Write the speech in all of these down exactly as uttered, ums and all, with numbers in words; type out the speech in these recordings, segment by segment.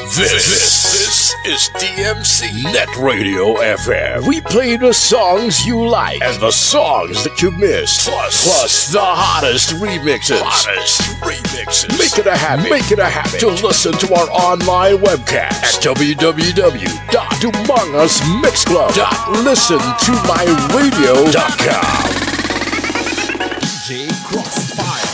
This, this, this is D M C Net Radio F M. We play the songs you like and the songs that you miss, plus, plus the hottest remixes. Hottest remixes. Make it a habit. Make it a habit to listen to our online webcast at w w w dot dumangas mix club dot listen to my radio dot com. D J Crossfire.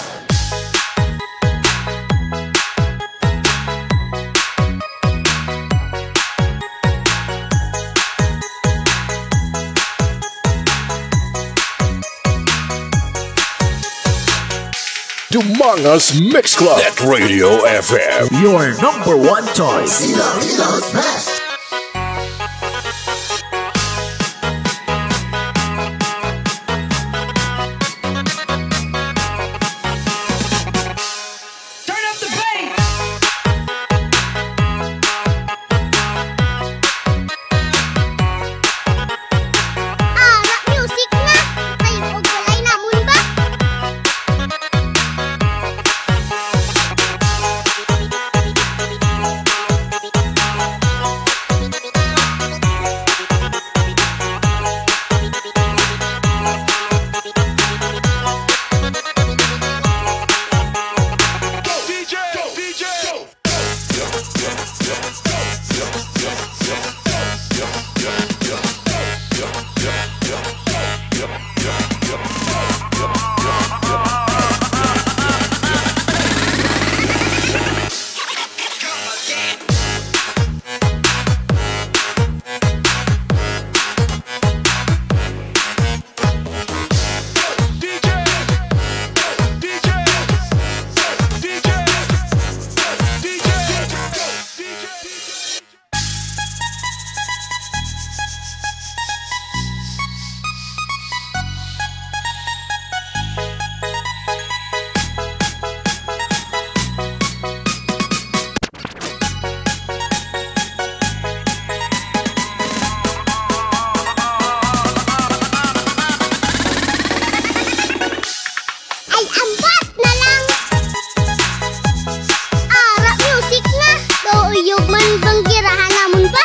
Dumangas Mix Club at Radio F M. Your number one choice. Ilocos Best. Turn up the bass. Ah, rock music na. Kay og walay namon ba? Ay, ambat na lang. Ara, music na. Douyog man bang girahan namon pa?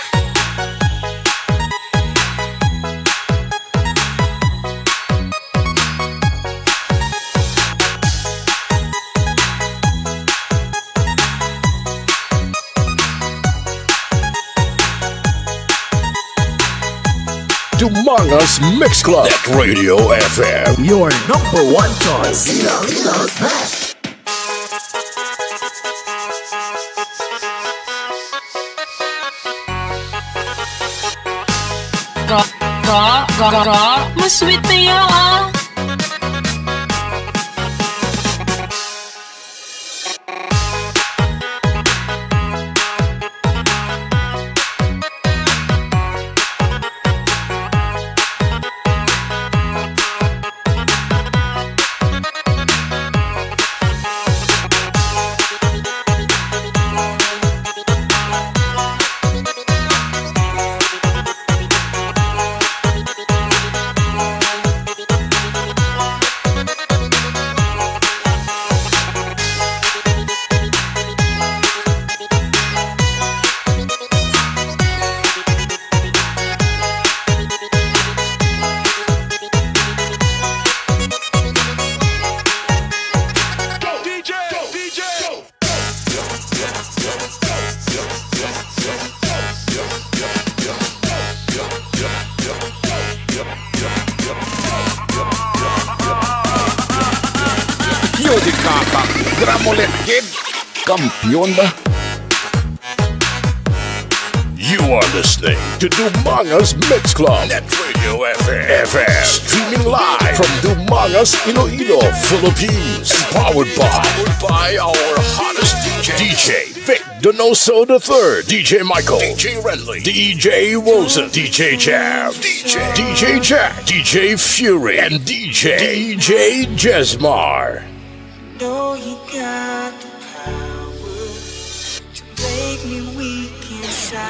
Dumangas Mix Club at Radio F M. Your number one choice. Ilocos Best. Ga, ga, ga, ga, masweet niya, ah. Yo, di kaka, gramolet kid. Kampiyon ba? You are listening to Dumangas Mix Club, Net Radio F M, F M, streaming live from Dumangas, Iloilo, Philippines. Powered by, powered by our hottest D J, D J Vic Donoso the third, D J Michael, D J Renly, D J Wilson, D J Jam, D J, D J Jack, D J Fury, and D J, D J Jesmar. Know you got the power to make me weak inside.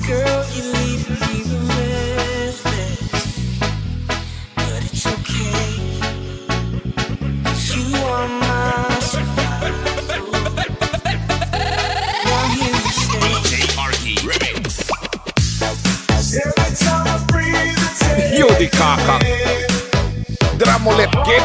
Girl, you leave me breathless, but it's okay. You are my survival. Let's get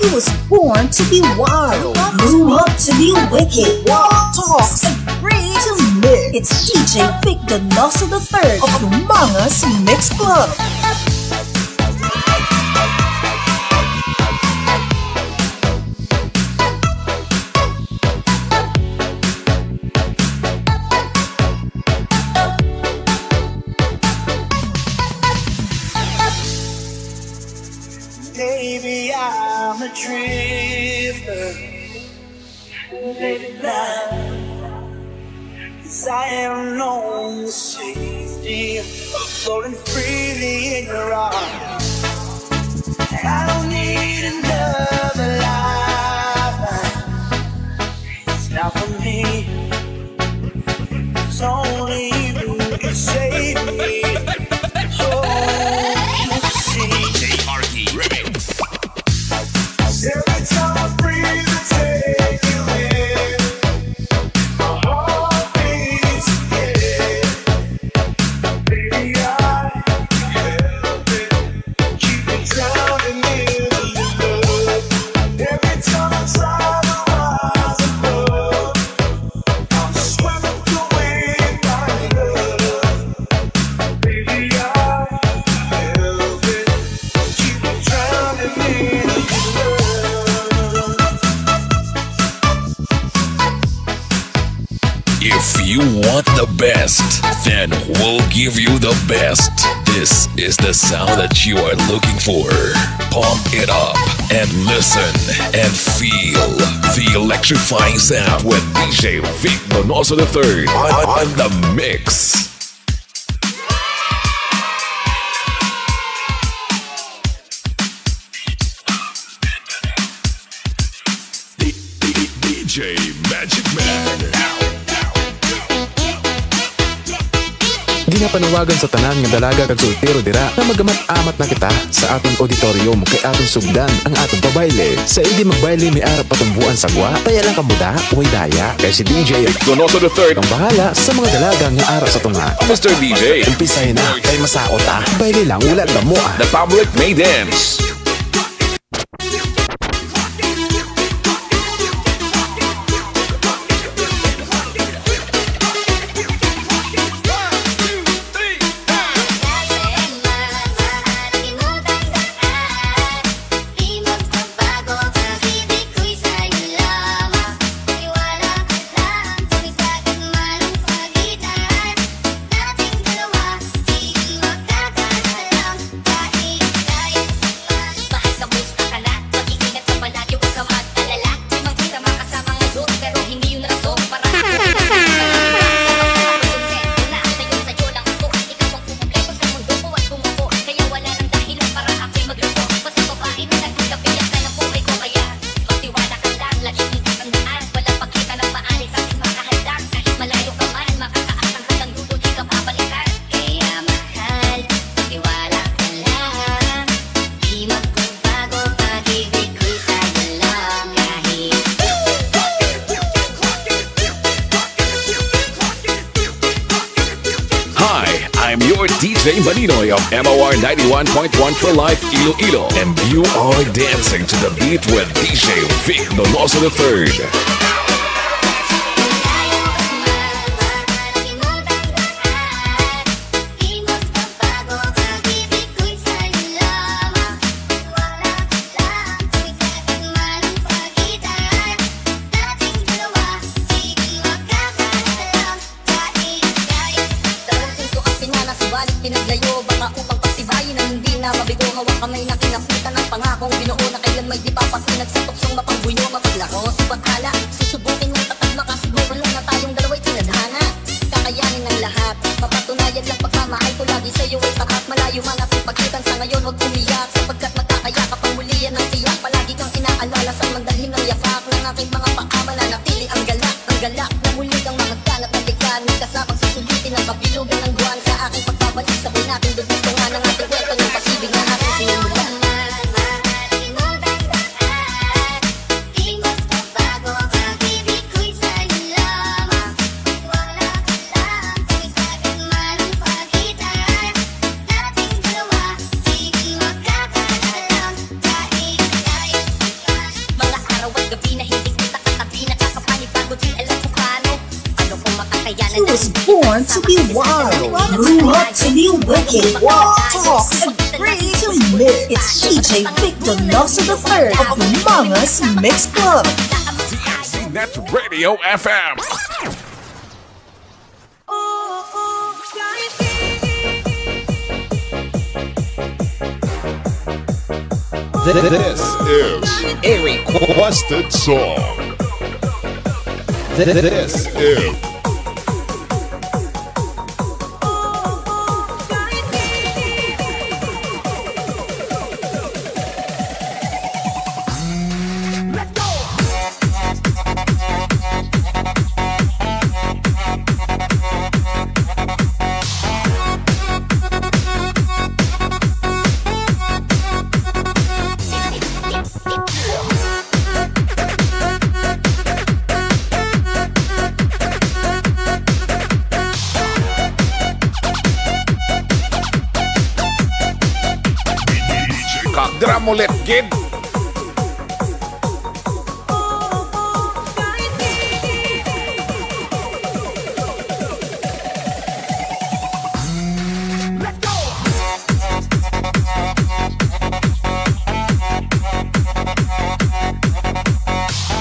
He was born to be wild, grew up to be wicked, walk, talk, and free to live. It's D J Vic Donoso the third of Lumangas Mix Club. Maybe I'm a drifter, maybe not. Cause I am known safety, floating freely in your arms. I don't need another lifeline. It's not for me. It's only you can save me. Oh, you see. D J Arky Remix. If you want the best, then we'll give you the best. This is the sound that you are looking for. Pump it up and listen and feel the electrifying sound with D J Vic Donoso the third on, on the mix. D J Magic Man. Ginapanawagan sa tanan nga dalaga kag soltero dira nga magamat-amat na kita sa aton auditorium kay aton sugdan ang aton pabayle. Sa hindi magbayle may ara patumboan sa gwa, taya lang kamo da, way daya. Kay si D J Donoso the third ang bahala sa mga dalaga nga ara sa tunga. Mister D J, umpisahin na kay masaot ta. Bayle lang, wala damo ah. The public may dance. J Maninoy of M O R ninety-one point one for Life Iloilo, and you are dancing to the beat with D J Vic Donoso the third. He was born to be wild, grew up to be wicked, talks and free to live. It's D J Vic Donoso the third of Mangas Mix Club. D M C Net Radio F M. This is a requested song. This is Kag dira mo let gid.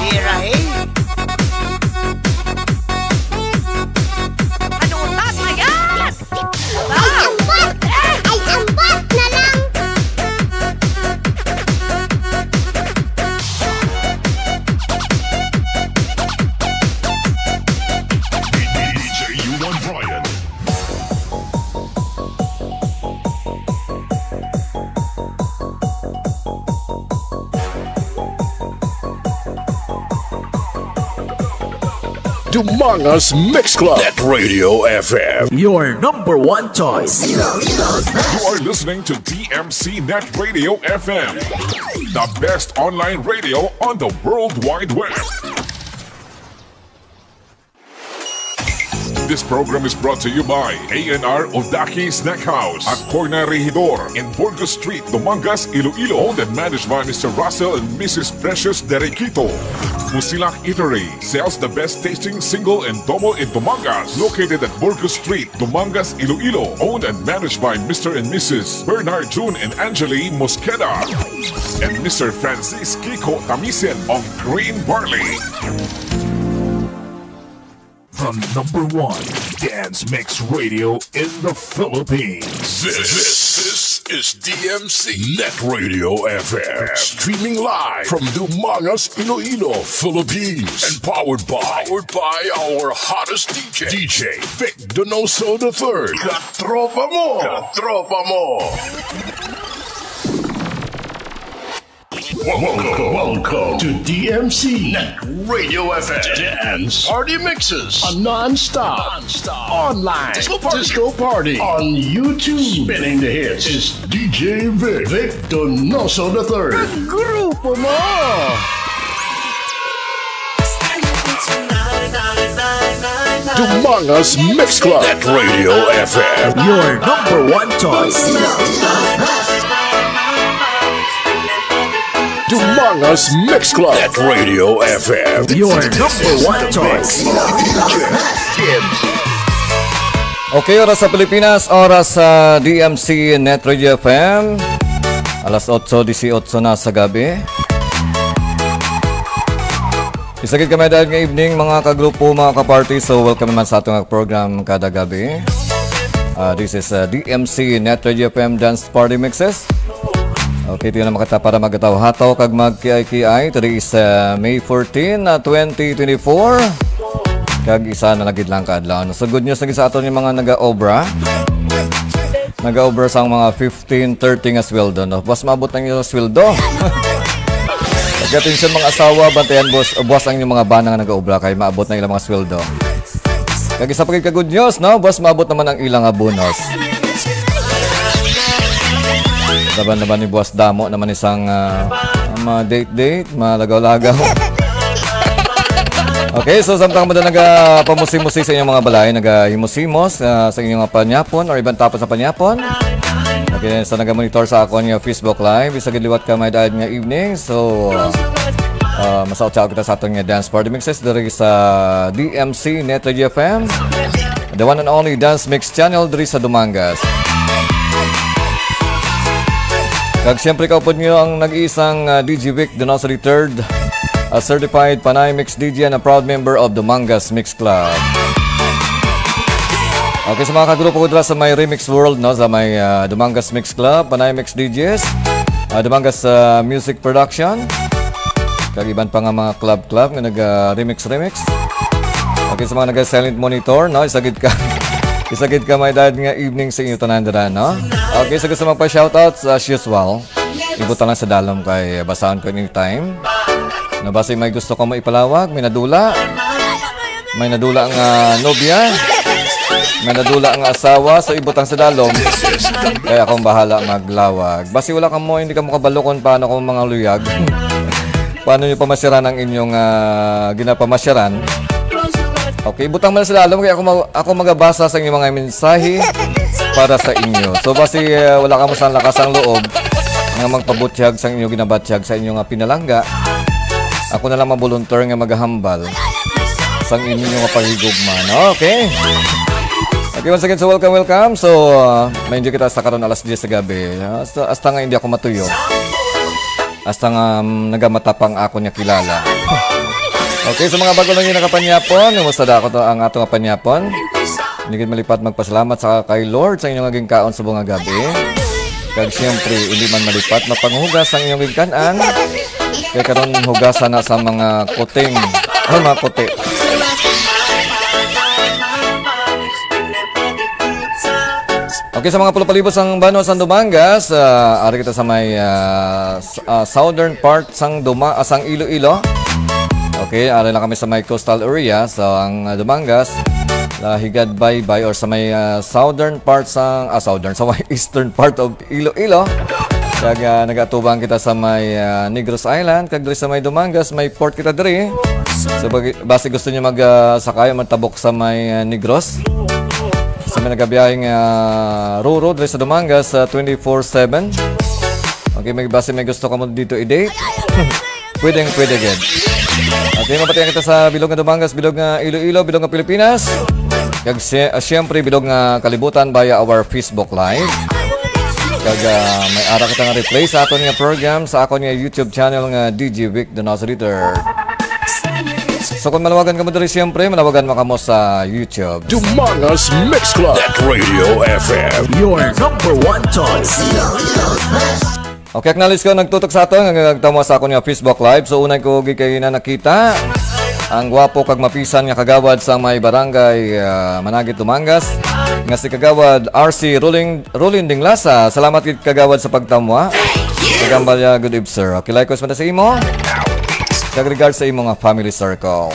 Mira, hey. Ano ta, ayan? Ay, ambot! Ay, ambot na lang! D J Yuan Brian. Dumangas Mix Club. Net Radio F M. Your number one choice. You are listening to D M C Net Radio F M, the best online radio on the World Wide Web. This program is brought to you by A N R Odaki Snack House at Corner Regidor in Burgos Street, Dumangas, Iloilo. Owned and managed by Mister Russell and Missus Precious Derequito. Musilak Eatery sells the best tasting single and double in Dumangas. Located at Burgos Street, Dumangas, Iloilo. Owned and managed by Mister and Missus Bernard June and Angeli Mosqueda and Mister Francis Kiko Tamisen of Green Barley. The number one dance mix radio in the Philippines. This, this is D M C Net Radio F M. Streaming live from Dumangas, Iloilo, Philippines. And powered by, powered by our hottest D J, D J Vic Donoso the third. Katropa mo! Katropa mo! Welcome, welcome to D M C Net Radio F M Dance Party Mixes, a non-stop, non-stop online disco party, disco party on YouTube. Spinning the hits is D J Vic, Vic Donoso the third. Grupo mo! Dumangas Mix Club at Radio F M. Your number one choice. Dumangas Mix Club at Radio F M. Your number one choice. Okay, oras sa Pilipinas, oras sa D M C Net Radio F M. Alas otso disiotso na sa gabi. Isa gid kami dahil nga evening, mga kagrupo, mga kaparty. So, welcome naman sa ato nga program kada gabi. Ah, this is, ah, D M C Net Radio F M Dance Party Mixes. Okay, tiyo na makata para magataw-hataw kag magkiay-kiay. Today is, ah, May fourteen, ah, twenty twenty-four. Kag isa na lagi lang ka adlaw. So, good news lagi sa aton yung mga nag-aobra. Nag-aobra sa mga fifteen, thirty nga sweldo, no? Buwas maabot ang inyong sweldo. Pagkatensyon, mga asawa, bantayan, boss, buwas ang inyong mga bana nga nag-aobra kay maabot na ilang mga sweldo. Kag isa pa kay ka good news, no? Buwas maabot naman ang ilang nga bonus. Laban naman ni buwas damo naman isang, ah, mga date-date, mga lagaw-lagaw. Okay, so samtang mo na nagapamusi-musi sa inyong mga balay, nagahimusimos, ah, sa inyong mga panyapon or iban tapos sa panyapon. Okay, sa nagamonitor sa akon nga Facebook Live, isa gid liwat ka may daad nga evening. So, Ah, masautsaot kita sa aton nga dance party mixes diri sa D M C Net Radio F M, the one and only dance mix channel diri sa Dumangas. Kag siyempre, kaupod niyo ang nag-iisang, ah, D J Vic Donoso the third, a certified Panay Mix D J and a proud member of Dumangas Mix Club. Okay, sa mga kagrupo ko dira sa may Remix World, no, sa may, ah, Dumangas Mix Club, Panay Mix D Js, ah, Dumangas, ah, Music Production, kag iban pa nga mga club-club nga nag, ah, remix-remix. Okay, sa mga nag-silent monitor, no, isagid ka, isagid ka may dad nga evening sa inyo tanan dira, no? Okay, sa gusto magpa-shoutouts, as usual, ibutang lang sa dalom kay basahon ko anytime. Nabasi may gusto ko mo ipalawag, may nadula. May nadula nga nobya. May nadula nga asawa, so ibutang sa dalom. Kaya akong bahala maglawag. Basi wala ka mo, hindi ka mo kabalo kung paano ko mga luyag. Paano nyo pamasyaran ang inyong, ah, ginapamasyaran? Okay, ibutang mo na sa dalom, kaya ako, mag- ako magabasa sa inyong mga mensahe para sa inyo. So, basi, ah, wala ka mo sa lakas ang loob nga magpabutyag sa inyong ginabatyag sa inyong, ah, pinalangga. Ako na lang mabolunteer nga maghambal sang inyo nga paghigugma, no? Okay? Okay, once again, so welcome, welcome. So, uh, may enjoy kita sa karon alas diyes sa gabi. Hasta, hasta nga hindi ako matuyo. Hasta nga, um, nagamatapang ako niya kilala. Okay, sa mga bago lang yung nakapanyapon, kumusta da ako to ang ato nga panyapon? Hindi gid malipat magpasalamat sa kay Lord sa inyong naging kaon sa mga gabi. Kag siyempre, hindi man malipat mapanghugas ang inyong gigkan-an. Kay karon hugasan na sa mga kuting, ay, mga kuti. Okay, sa mga pulupalibot sang banwa sang Dumangas, ah, ari kita sa may, ah, s- ah, southern part sang Duma ah, sang Iloilo. Okay, ari na kami sa may coastal area, so ang, ah, Dumangas, ah, higad baybay or sa may, ah, southern part sang ah, southern sa may eastern part of Iloilo. Kag, ah, nagatubang kita sa may, ah, Negros Island, kag diri sa may Dumangas, may port kita diri. So bagi- basi gusto niyo mag ah, sakay, magtabok sa may, ah, Negros. Sa may nagabiyaheng, ah, Roro diri sa Dumangas sa twenty-four seven. Okay, may basi may gusto ka mo dito i-date. Pwedeng pwede gid. Okay, mapatihan kita sa bilog nga Dumangas, bilog nga Iloilo, bilog nga Pilipinas. Kag si- ah, siyempre, bilog nga kalibutan via our Facebook Live. Kag, ah, may ara kita nga replay sa aton nga program sa akon nga YouTube channel nga D J Vic Donoso the third. So kung malawagan ka mo diri, siyempre, malawagan mo kamo sa YouTube. Dumangas Mix Club at Radio F M. Your number one choice. Okay, acknowledge ko nagtutok sa ato nga nagtamo sa akon nga Facebook Live. So unay ko gid kay na nakita ang gwapo kag mapisan nga kagawad sa may barangay, ah, Managit, Dumangas, nga si Kagawad R C Ruling Rolin Dinglasa. Salamat gid, Kagawad, sa pagtamwa. Kagambal ya, good eve, sir. Okay, likewise man sa imo. Kag regards sa imo nga family circle.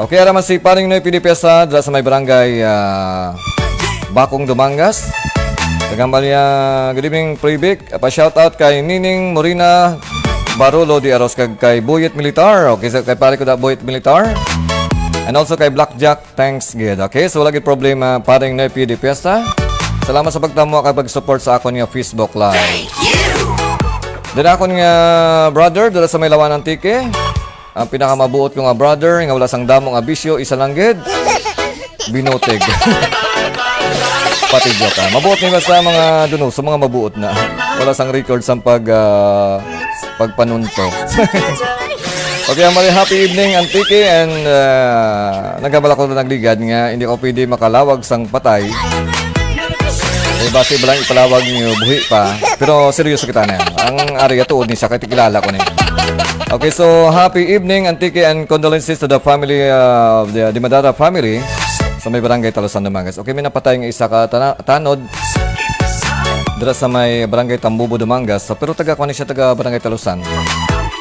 Okay, ara man si Paring Noy Pidipesa dira sa may barangay, ah, Bakong, Dumangas. Kagambal ya, good evening, Pre Vic. Pa-shoutout kay Nining Morina Barolo de Aros kag kay Buyet Militar. Okay, so kay pare ko da Buyet Militar. And also kay Blackjack Thanks gid. Okay, so wala gid problema, Paring Nepi de Fiesta. Salamat sa pagtamo kag pag-support sa akon nga Facebook Live. Dira akon nga brother, dira sa may Lawan, Antique. Ang pinakamabuot ko nga brother, nga wala sang damo nga bisyo, isa lang gid. Binutig. Pati joke, ah. Mabuot ni basta mga duno, sa mga mabuot na. Wala sang record sang pag, ah, pagpanunto. Okay, ang mali, happy evening, Antique, and, ah, nagabal ako na nagligad nga hindi ko pwede makalawag sang patay. Eh, basi ba lang ipalawag niyo, buhi pa. Pero seryoso kita na. Ang area tuod ni siya, kay tikilala ko na yun. Okay, so happy evening, Antique, and condolences to the family, uh, of the Dimadara family sa may barangay Talusan, Dumangas. Okay, may napatay nga isa ka tana- tanod dira sa may barangay Tambubo, Dumangas. So, pero taga, kuwan ni siya, taga barangay Talusan.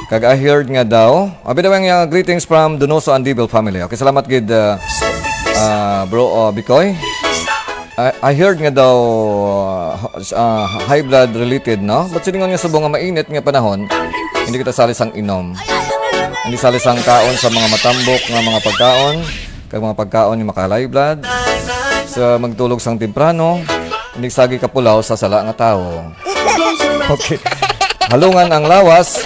Kag I heard nga daw, abi daw ang, uh, greetings from Donoso and Devil family. Okay, salamat gid, uh, uh, bro, uh, Bikoy. I, I heard nga daw, uh, uh, high blood related, no? But silingon nga subong nga mainit nga panahon, hindi kita sali sang inom. Hindi sali sang kaon sa mga matambok nga mga pagkaon, kag mga pagkaon nga maka-high blood. Sa magtulog sang temprano, hindi sagi kapulaw sa sala nga tawo. Okay. Halungan ang lawas.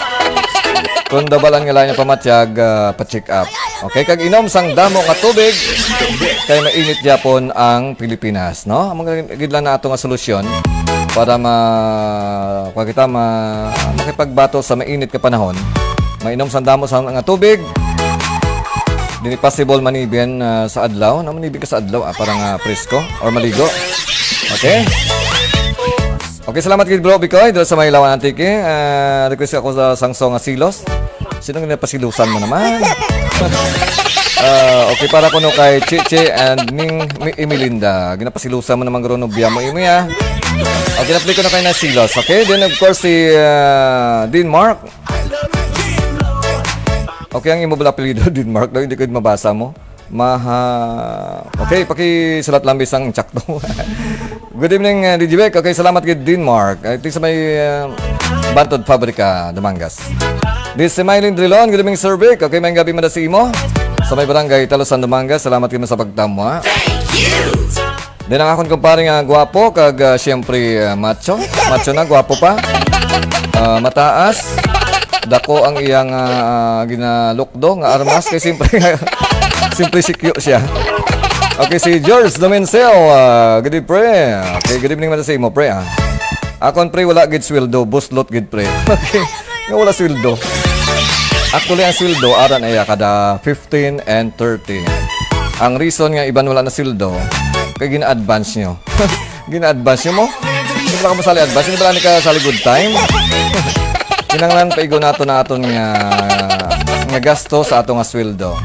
Kung dabalan nga lain ang pamatyag, ah, pa-check up. Okay, kag inom sang damo nga tubig, kay mainit gyapon ang Pilipinas, no? Amo gid lang na ato nga solusyon para ma-, kuwan kita, ma-, makipagbato sa mainit nga panahon. Mainom sang damo sa nga tubig. Dili possible manibin, ah, sa adlaw. Na manibin ka sa adlaw, ah, para nga presko or maligo. Okay? Okay, salamat gid, bro Bikoy, dito sa may Lawan Antique. Ah, request ako sa sangso nga silos. Sino nga napasilusan mo naman? Ah, okay, para kuno kay Chichi and Ning Mi-, Emilinda. Ginapasilusan mo naman, guro, nobya mo, imo, ya. Okay, na-play ko na kayo na silos. Okay, then of course si, ah, Denmark. Okay, ang imo bala apelyido, Denmark, daw hindi ko mabasa mo. Maha-, okay, pakisulat lang bisang tsakto. Good evening, uh, D J Beck. Okay, salamat kay Denmark. I think sa may, uh, Bantod Fabrica, Dumangas. This si Mylene Drilon. Good evening, Sir Vic. Okay, may gabi man sa imo. Sa may barangay Talusan, Dumangas. Salamat kayo sa pagtamo, ha? Then ang akon kumpare nga gwapo, kag, uh, siyempre, uh, macho. Macho na, gwapo pa. Uh, mataas. Dako ang iyang, uh, uh, ginalukdo nga armas. Kay siyempre, siyempre, sikyo siya. Okay, si George Domencel. Uh, good evening, pre. Okay, good evening man sa imo, pre, ah. Akon, pre, wala gid sweldo. Buslot gid, pre. Okay. Nga wala sweldo. Actually, ang sweldo, ara na iya kada fifteen and thirty. Ang reason nga iban wala na sweldo, kay gina-advance nyo. Gina-advance nyo mo? Hindi pala ka masali advance, hindi pala ni ka sali good time. Kinanglan paigo nato na aton nga, nga gasto sa ato nga sweldo.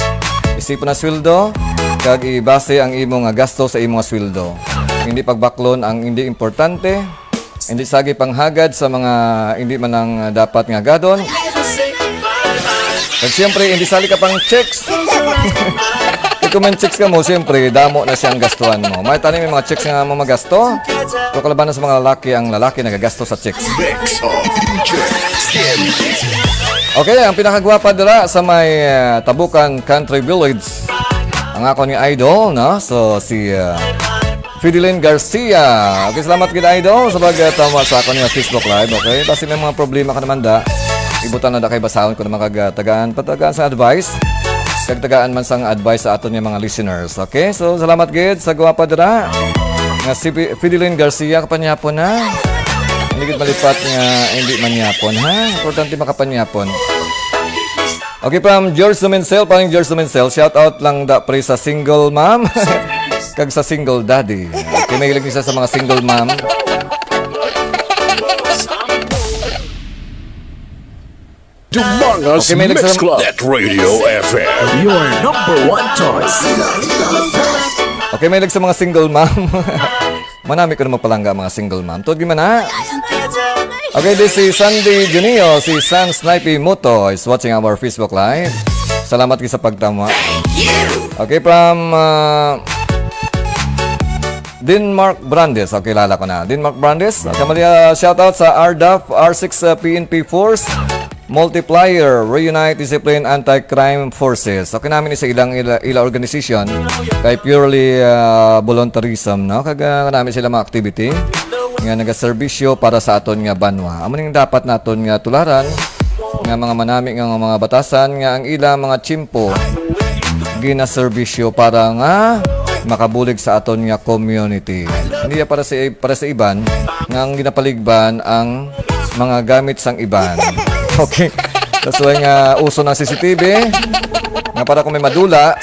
Isipon na sweldo, kag ibase ang imo nga gasto sa imo nga sweldo. Hindi pagbaklon ang hindi importante, hindi sagi panghagad sa mga hindi man ang dapat nga gadon. Kag siyempre, hindi sali ka pang chicks. Kung may chicks ka mo, siyempre, damo na siyang gastuhan mo. May tani may mga chicks nga mamagasto. Pero kalaban na sa mga lalaki, ang lalaki nagagasto sa chicks. Mix of D J Skin. Okay, ang pinakagwapa dira sa may, eh, Tabukan Country Village. Ang akon nga idol, no? So, si, eh, Fideline Garcia. Okay, salamat gid, idol, sa pagtama sa akon nga Facebook Live, okay? Basi may mga problema ka naman da. Ibutan na da kay basahon ko naman kag, ah, tagaan, patagaan sa advice. Kag tagaan man sang advice sa aton nga mga listeners. Okay? So, salamat gid sa gwapa dira. Nga si Fi-, Fideline Garcia, kapanyapon na. Hindi gid malipat nga hindi manyapon, ha? Importante makapanyapon. Okay, from George Dumencel, parang George Dumencel, shout out lang da pre sa single mom kag sa single daddy. Okay, mahilig siya sa mga single mom. Dumangas Okay, may Mix nagsam- Club at Radio F M. Your number one choice. Okay, mahilig sa mga single mom. Manami ko na mapalangga mga single mom. Tuod man na. Okay, this is Sandy Junio, si San Snipe Moto is watching our Facebook Live. Salamat kayo sa pagtama. Okay, from, uh, Denmark Brandes. Okay, kilala ko na. Denmark Brandes. Okay, mali, uh, shout out sa R D A F, R six, uh, P N P Force. Multiplier, Reunite Discipline Anti-Crime Forces. So, kinami ni sa ilang ila, ila organization kay purely, ah, voluntarism, no? Kag, ah, kanami sila mga activity nga nagaserbisyo para sa aton nga banwa. Amo ning dapat naton nga tularan nga mga manami nga mga batasan nga ang ilang mga tiyempo ginaserbisyo para nga makabulig sa aton nga community. Hindi ya para sa, para sa iban nga ang ginapaligban ang mga gamit sang iban. Okay. That's why nga uso ng C C T V nga para kung may madula,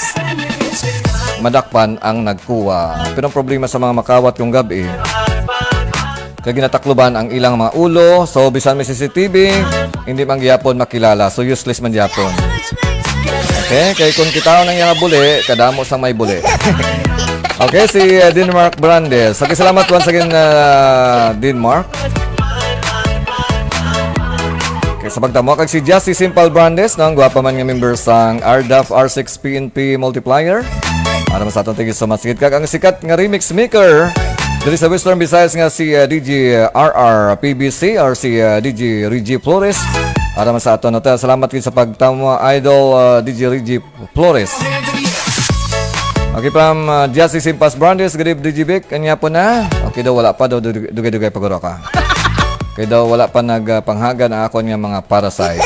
madakpan ang nagkuha. Pero ang problema sa mga makawat kung gabi, kay ginatakluban ang ilang mga ulo, so bisan may C C T V, hindi man gyapon makilala. So useless man gyapon. Okay, kay kung kitaon ang iyang buli, kadamo sang may buli. Okay, si, uh, Denmark Brandes. Okay, salamat once again, uh, Denmark. Okay, sa pagtamo kag si Jassy Simple Brandes, no, ang gwapa man nga member sang R D A F R six P N P Multiplier. Para sa aton, thank you so much. Kag ang sikat nga remix maker diri sa Western Visayas nga si, uh, D J R R P B C or si, uh, D J Reggie Flores. Para man sa aton hotel. Salamat gid sa pagtamo, idol, uh, D J Reggie Flores. Okay, from, uh, Jassy Simpas Brandes, good evening, D J Vic. Kanya po na. Okay daw, wala pa daw, dug-, dugay-dugay paguro ka. Kay daw wala pa nagpanghagad ang akon nga mga parasite.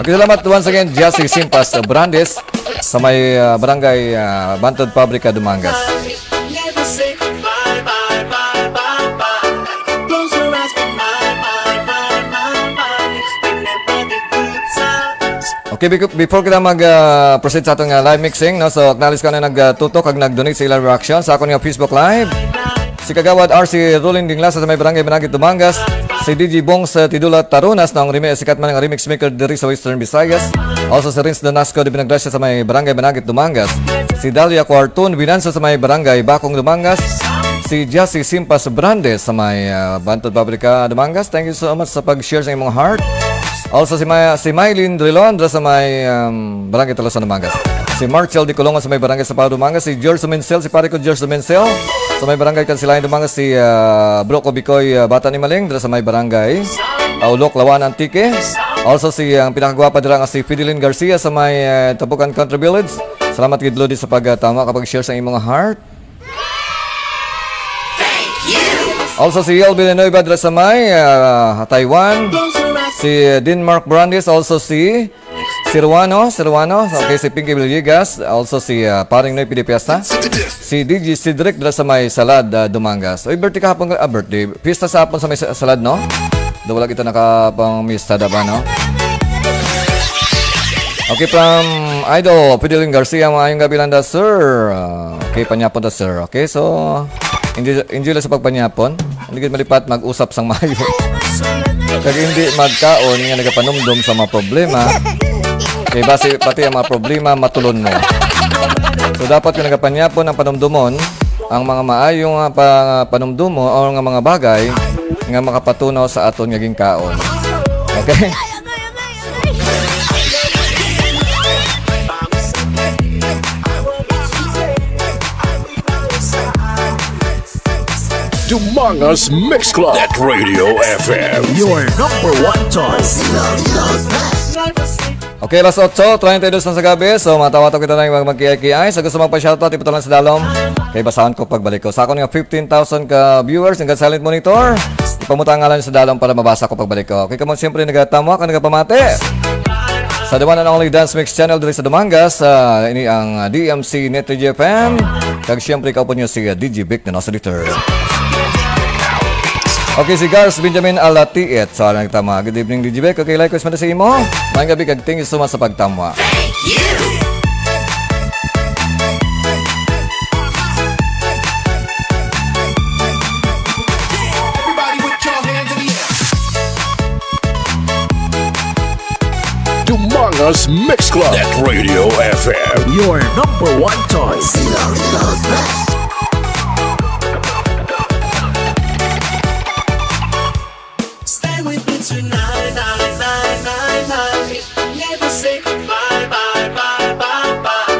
Okay, salamat once again, Jassy Simpas Brandes sa may, ah, barangay, ah, Bantod Pabrika, Dumangas. Never say goodbye, bye, bye, bye, bye. Close your eyes, goodbye, bye, bye, bye, bye. Remember the good times. Okay, bec-, before kita mag, ah, proceed sa aton nga live mixing, no? So, acknowledge ko na nagtutok kag nag-donate sa ilang reaction sa akon nga Facebook Live. Si Kagawad R C Rolin Dinglas sa may Barangay Managit, Dumangas. Si D J Bong sa Tidula, Tarunas, na ang remi-, sikat man nga remix maker diri sa Western Visayas. Also si Rins Donasco de Binagracia sa may Barangay Managit, Dumangas. Si Dalia Cuarton Binansa sa may Barangay Bakong, Dumangas. Si Jassy Simpas Brandes sa may, ah, Bantod Pabrika, Dumangas. Thank you so much sa pag-share sa imong heart. Also si May-, si Mylene Drilon dira sa may, um, Barangay Talosan, Dumangas. Si Marcel Di Colongo sa may Barangay Sapao, Dumangas. Si George Suminsel, si pare ko George Suminsel sa may Barangay Kansilayan, Dumangas. Si, ah, Bro ko Bikoy, ah, Bata ni Maling dira sa may Barangay, ah, Ulok, Lawan, Antique. Also si, ang pinakagwapa dira nga si Fideline Garcia sa may, ah, Tabukan Country Village. Salamat gid, Lodi, sa pagtama kapag share sa imong heart. Also si Yel Villanueva dira sa may, ah, Taiwan. Si Denmark Brandes, also si Sirwano, Sirwano. Okay, si Pinky Villegas, also si, ah, Paring Noy Pidipiesta. Si D J Cedric dira sa may Salad, ah, Dumangas. Oy, birthday kahapon, ah, birthday. Pista sa hapon sa may Sa-, Salad, no? Do wala kita nakapangmista da ba, no? Okay, from Idol Fideline Garcia, maayong gabi lang da, sir. Ah, okay, panyapon da, sir. Okay, so, enjoy, enjoy lang sa pagpanyapon. Hindi gid malipat mag-usap sang maayo. Kag hindi magkaon nga nagapanumdom sa mga problema. Kay basi pati ang mga problema matulon mo. So, dapat kung nagapanyapon ang panumdomon, ang mga maayo nga pa-, panumdomo o nga mga bagay nga makapatunaw sa aton nga ginkaon. Okay? Dumangas Mix Club at Radio F M. Your number one choice. Okay, alas otso treinta y dos na sa gabi. So, matawag kita na yung mag-, mag-kiay-kiay. Sa gusto magpa-shoutout, iputo lang sa dalom. Kay basahan ko pagbalik ko. Sa akon nga fifteen thousand ka viewers, nga silent monitor, ipamutang ngalan sa dalom para mabasa ko pagbalik ko. Okay, kamo siyempre nagatamwa ka, nagapamati. Sa the one and only Dance Mix Channel diri sa Dumangas, ah, ini ang, ah, D M C Net Radio F M. Kag siyempre, kaupo niyo si, ah, D J Vic na nasa Dieter. Okay, si Gars Benjamin Alatiet. Sa nagtama. Good evening, D J Vic. Okay, likewise man sa imo. Maayong gabi kag thank you so much sa pagtamwa. Everybody put your hands in the air. Dumangas Mix Club at Radio F M. Your number one choice. Stay with me tonight, night, night, night, night. Never say goodbye, bye, bye, bye, bye.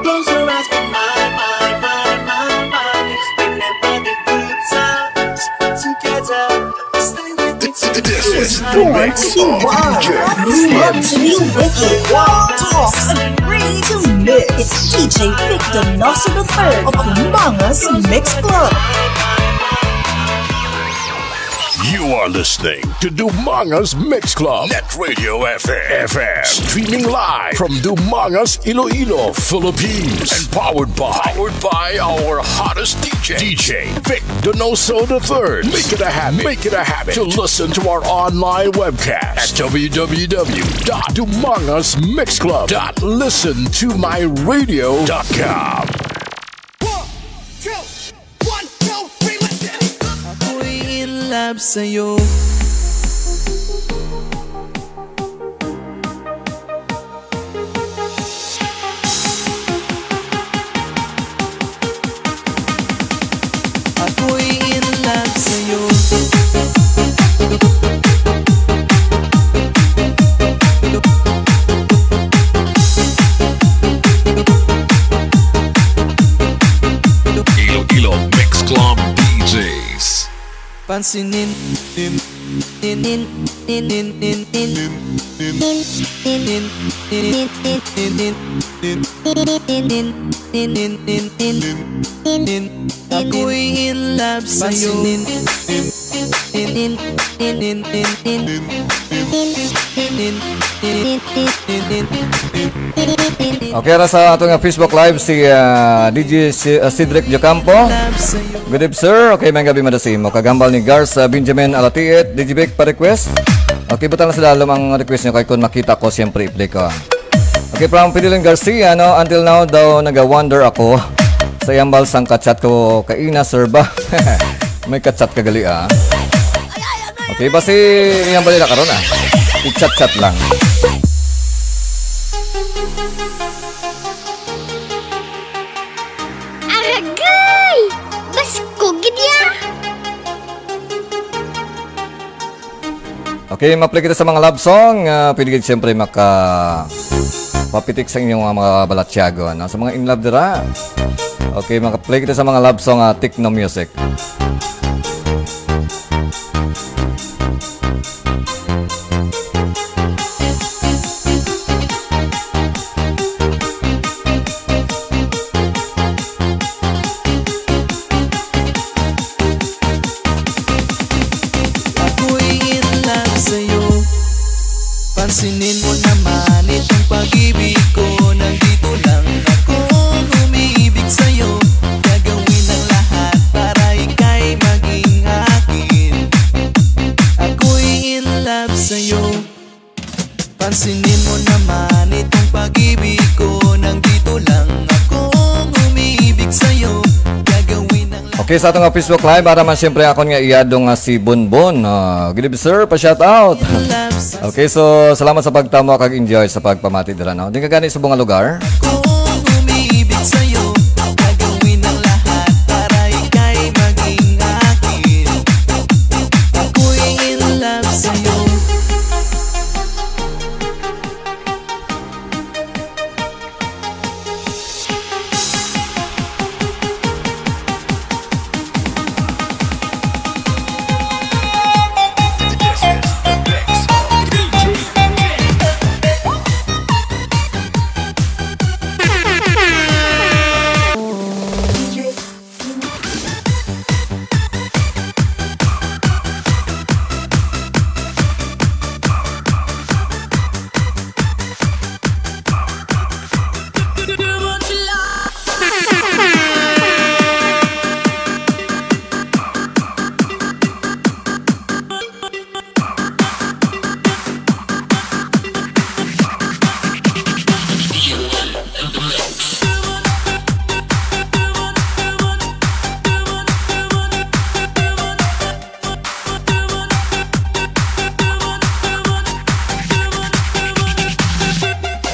Close your eyes, goodbye, bye, bye, bye, bye, bye. Remember the good times together. Stay with me tonight. This is the mix of D J. Love to be wicked, wild talks, and ready to mix. It's D J Vic Donoso the third of Dumangas Mix Club. You are listening to Dumangas Mix Club, Net Radio F M. Streaming live from Dumangas, Iloilo, Philippines. And powered by, powered by our hottest D J, D J Vic Donoso the third. Make it a habit. Make it a habit to listen to our online webcast at W W W dot dumangas mix club dot listen to my radio dot com. One, two, one, two, three, let's get it. Ako'y in love sa'yo. Ako'y in love sa'yo. Iloilo Mix Club D Js. Pansinin. Ako'y in love sa'yo. Pansinin. Okay, ara sa ato nga Facebook Live si, ah, D J C-, ah, Cedric Jocampo. Good eve, sir. Okay, may gabi mada sa imo. Kagambal ni Gars, ah, Benjamin Alatiit, D J Vic pa request. Okay, butang na sa lalom ang request niyo kay kung makita ko, siyempre i-play ko. Okay, from Fidelin Garcia, no? Until now daw naga-wonder ako sa iyang bal sang kachat ko kaina, sir ba? May kachat ka gali, ah. Okay, basi iyang balita karon, ah. I-chat-chat lang. Aragay! Basko gid ya! Okay, ma-play kita sa mga love song. Ah, pwede gid siyempre maka papitik sa inyong mga, mga balatyagon, no? Sa mga in love dira. Okay, maka-play kita sa mga love song, ah, techno music. Ako'y in love sa'yo. Pansinin mo naman itong pag-ibig ko. Nandito lang akong umiibig sa'yo. Gagawin ang lahat para ika'y maging akin. Ako'y in love sa'yo. Pansinin mo naman itong pag-ibig ko. Nandito lang akong umiibig sa'yo. Gagawin ang lahat. Okay, sa atong Facebook Live, para man siyempre akon nga iyado nga si Bonbon. Ah, good evening, sir. Pa-shout out. Okay, so salamat sa pagtamo kag enjoy sa pagpamati dira, no? Di ka gani sa mga lugar. Kung umiibig sa'yo, gagawin ang lahat para ika'y maging akin. Ako'y in love sa'yo.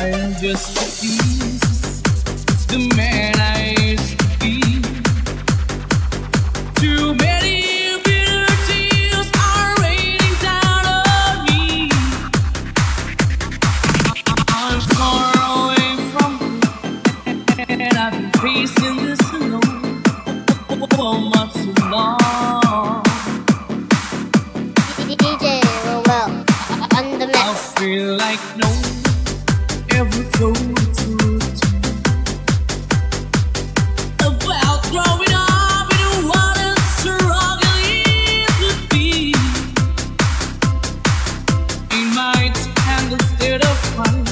I'm just a piece, the man I used to be. Too many bitter tears are raining down on me. I'm far away from you, and I've been facing this alone for much too long. D J Roel on the mix. I feel like no ever told the truth about growing up and what a struggle it would be. In my tangled state of mind,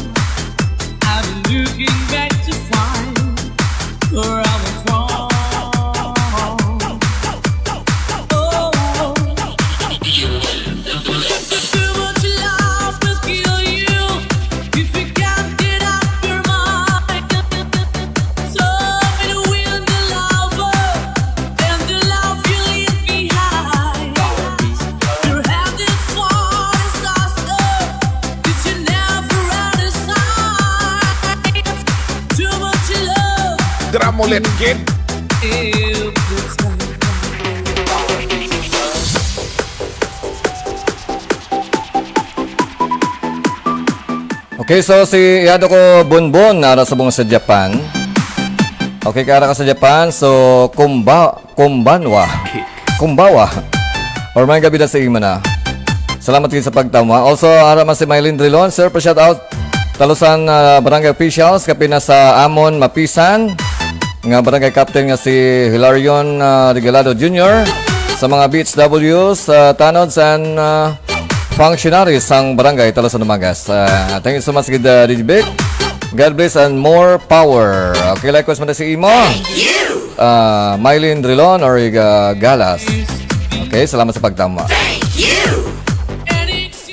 I've been looking back to find where I was wrong. Oh, too much love will kill you if you can't get off your mind. So it will the lover and the love you leave behind. You're headed for disaster. This you never understand. Too much love. Drum ulit, kid. Every time. Okay, so si iyado ko Bonbon, ara subong sa Japan. Okay, kay ara ka sa Japan, so kumba, kumbanwa. Kumbawa. Or may gabi na sa imo na. Salamat kayo sa pagtama. Also, ara man si Mylene Drilon, sir, pa shout out. Talusan, ah, barangay officials, kapin na sa Amon, Mapisan, nga barangay captain nga si Hilarion, ah, Regalado Junior. sa mga B H Ws, uh, tanods, and, uh, functionaries sang Barangay Talas Dumangas. Uh, thank you so much, gid, uh, D J Vic. God bless and more power. Okay, likewise man si imo. Thank you. Uh, Mylene Drilon or, uh, Galas. Okay, salamat sa pagtama. Thank you.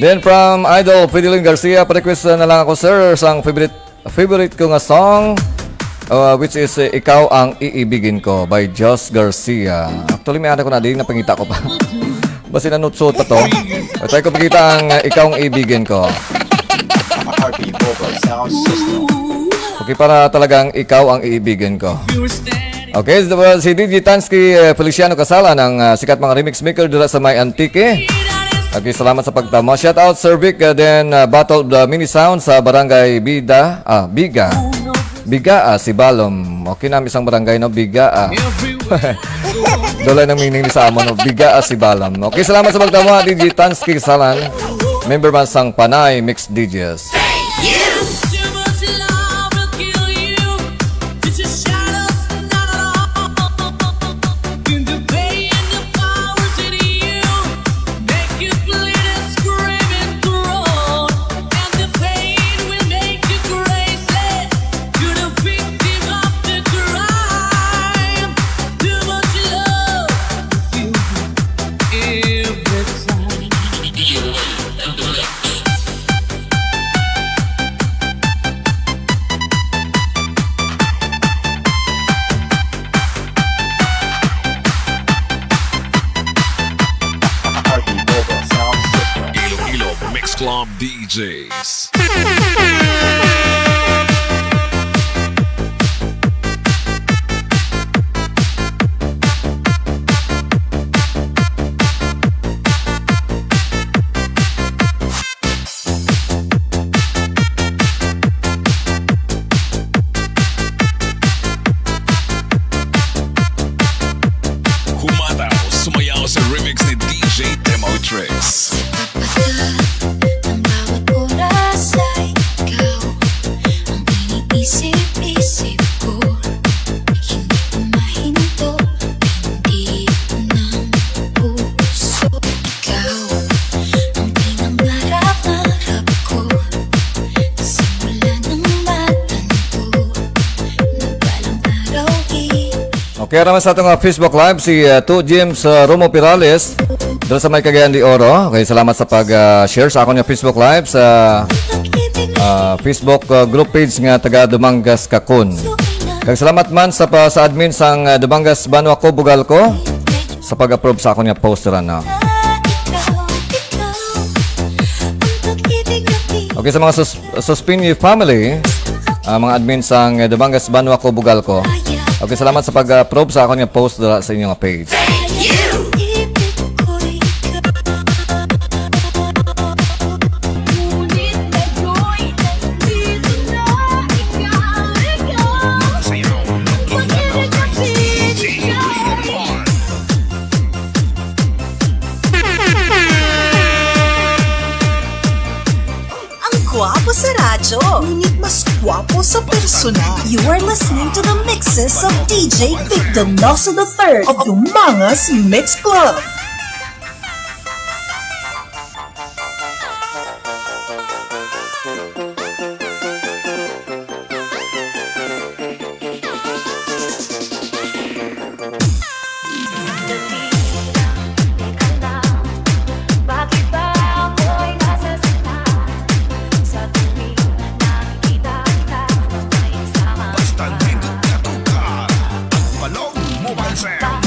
Then from Idol Fidelin Garcia, pa-request na lang ako, sir, sang favorite, favorite ko nga song, uh, which is, uh, Ikaw ang Iibigin Ko by Josh Garcia. Actually, may ana ko na, di, napangita ko pa. Basi nanutso pa to. Try ko pakita ang, uh, Ikaw ang Iibigin Ko. Heartbeat Vocal Sound System. Okay, para talagang ikaw ang iibigin ko. Okay, so, uh, si D J Tansky, uh, Feliciano Casala, ang, uh, sikat mga remix maker dira sa may Antique. Okay, salamat sa pagtama. Shout out, Sir Vic, uh, then, uh, Battle of the Mini Sound sa Barangay Bida, ah, Biga. Biga, ah, si Balom. Okay na, isang barangay, no? Biga, ah. Dulay ng meaning ni sa amo, no? Biga, ah, si Balom. Okay, salamat sa pagtama, D J Tansky Salan. Member man sang Panay Mix D Js. Thank you. Too much love will kill you. It's a shadow, not at all. In the pain, the powers in you make you bleed and scream and groan. And the pain will make you crazy. You're the victim of the crime. Too much love will kill you every time. Heartbeat Vocal Sound System. Iloilo Mix Club D Js. Humataw, sumayaw sa remix ni D J Demotrix. Ang bawat oras ay ikaw ang iniisip-isip ko. Hindi ko mahinto, hindi ng puso. Ikaw ang pinangarap-ngarap ko. Simula ng matanda ko, na balang araw di Okay, ara man sa ato nga Facebook Live, si, uh, Tu James, uh, Romo Perales, dira sa may Cagayan de Oro. Okay, salamat sa pag, uh, share sa akon nga Facebook Live sa, uh, Facebook, uh, group page nga taga Dumangas, Kakun. Kag salamat man sa pa, sa admin sang, uh, Dumangas, Banwa ko, Bugalco, sa pag-approve sa akon nga post ra, no? Okay, sa mga sus-, Suspini family, ah, mga admin sang, eh, Dumangas, Banwa ko, Bugalco. Okay, salamat sa pag-approve sa akon nga post dira sa inyo nga page. Ang gwapo sa radyo, ngunit mas gwapo sa personal. You are listening to the mixes of D J Vic Donoso the third of Dumangas Mix Club. Basta nindot ka, tuka ang Balong Mobile Sound.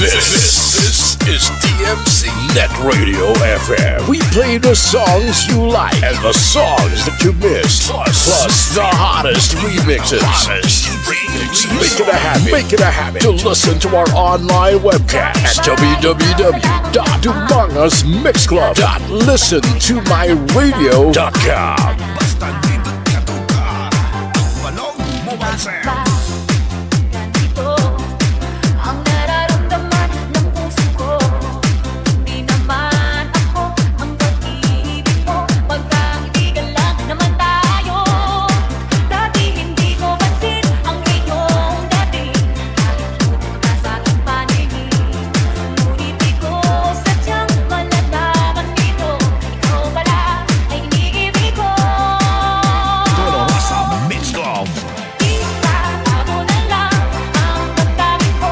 This, this is D M C Net Radio F M. We play the songs you like and the songs that you miss, plus, plus the hottest remixes. Hottest remixes. Make it a habit. Make it a habit to listen to our online webcast at w w w dot dumangas mix club dot listen to my radio dot com. Basta nindot ka to ka, ang balong mo ang Ganito ang nararamdaman ng puso ko. Hindi naman ako ang pag-ibig mo. Magkaibigan lang naman tayo. Dati hindi ko pansin ang iyong dating. Kahit pumunta sa aking paligid, ngunit di ko sadyang malalaman dito. Ikaw pala ay iniibig ko. Dolorosa Mix Club. Ipakita mo na lang ang pagkain ko.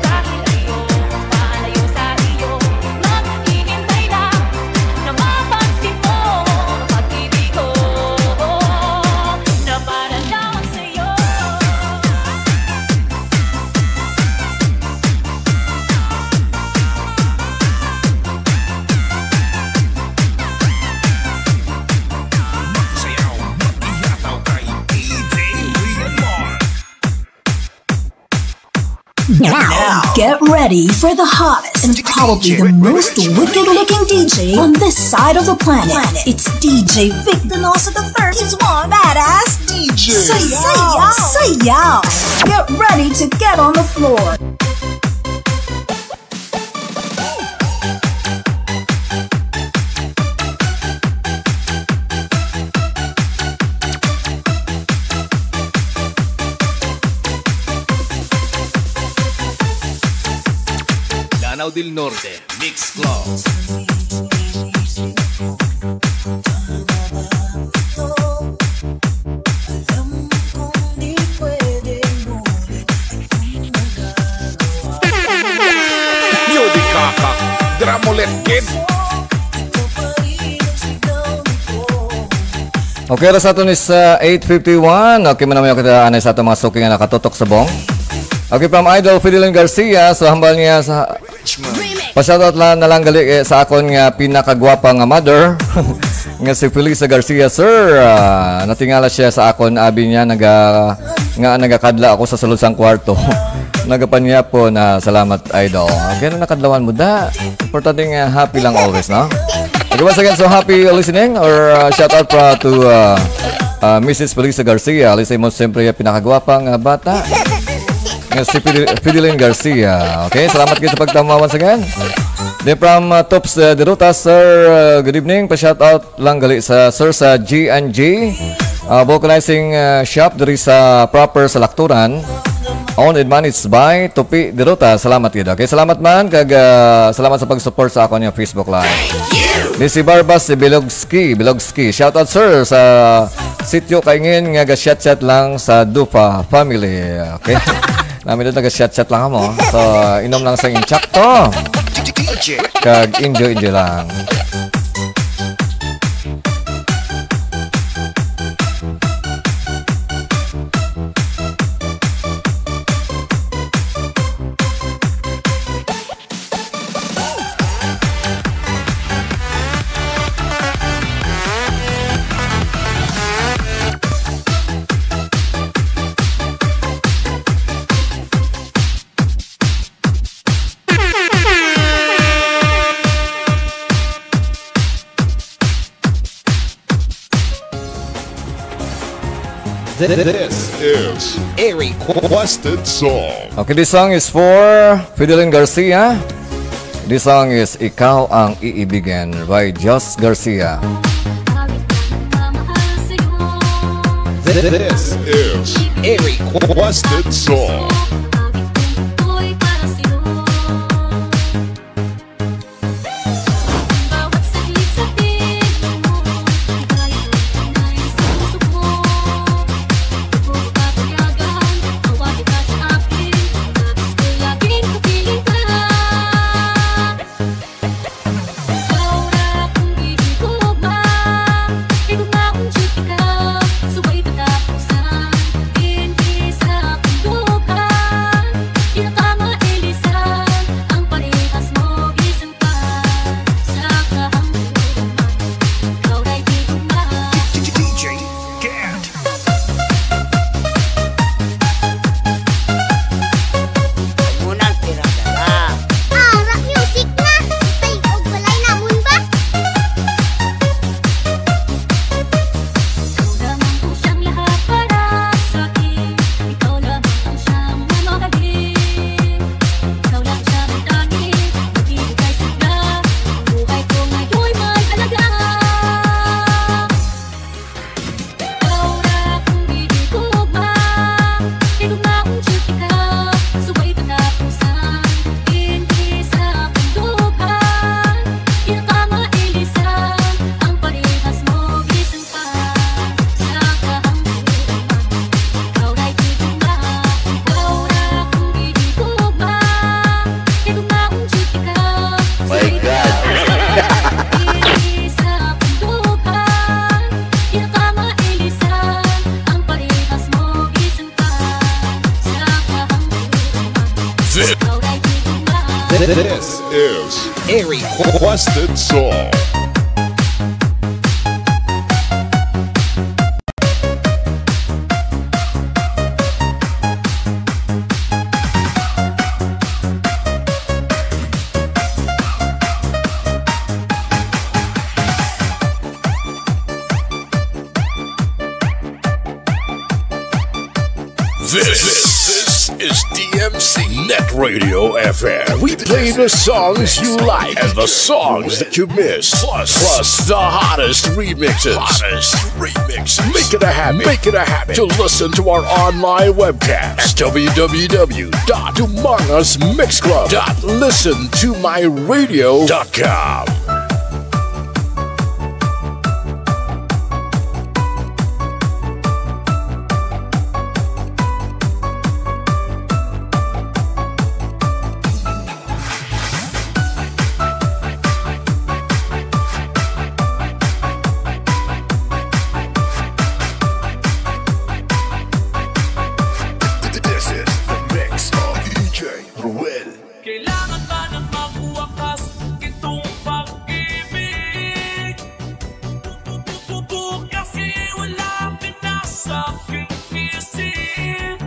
Dahil ayokong malayo sa iyo, maghihintay lang na mapansin mo ang pag-ibig ko na para lamang sa'yo. Magsayaw, mag-iyataw kay D J Leon Mark. Now, get ready for the hottest and probably the most wicked looking D J on this side of the planet. It's D J Vic Donoso the third. He's one badass D J. Sayaw! Sayaw! Get ready to get on the floor. Lanao del Norte Mix Club. Music kaka, drama ulit, kid. Okay, oras naton is, uh, eight fifty-one. Okay, manamayo kita anay sa atong mga suki nga nakatutok subong. Okay, from Idol Fidelin Garcia, so hambal niya sa, pa-shoutout lang na lang gali, eh, sa akon nga pinakagwapa nga mother, nga si Felisa Garcia, sir. Ah, natingala siya sa akon, abi niya, naga-, nga nagakadla ako sa sulod sang kwarto. Nagapanyap po na, salamat, Idol. Okay, na nakadlawan mo, da. Importante nga happy lang always, no? Okay, once again, so happy listening or, uh, shout out pa to, uh, uh, Missus Felisa Garcia. Alis mo siyempre yung pinakagwapa nga bata. Nga si Fidel-, Fideline Garcia. Okay, salamat kayo sa pagtama once again. Then from, uh, Tops, uh, Deruta, sir, uh, good evening. Pa-shout out lang gali sa sir sa G and G, uh, vulcanizing, uh, shop diri sa proper sa Lacturan. Owned and managed by Tupi Deruta. Salamat gid. Okay, salamat man kag, uh, salamat sa pag-support sa akon nga Facebook Live. Ni si Barbas, si Bilogski, Bilogski. Shout out, sir, sa sitio Kaingin nga ga-chat-chat lang sa Dupa family. Okay. Namin doon naga-chat-chat lang mo. So, inom lang sa insakto. Kag enjoy, enjoy lang. This is a requested song. Okay, this song is for Fideline Garcia. This song is Ikaw ang Iibigan by Joss Garcia. This is a requested song. This is a requested song. This is D M C Net Radio F M. We play the songs you like and the songs that you miss. Plus, plus the hottest remixes. Hottest remixes. Make it a habit. Make it a habit to listen to our online webcast at w w w dot dumangas mix club dot listen to my radio dot com. This is the mix of D J Ruel. Kailangan ba na magwakas itong pag-ibig? Kasi wala ka na sa aking isip.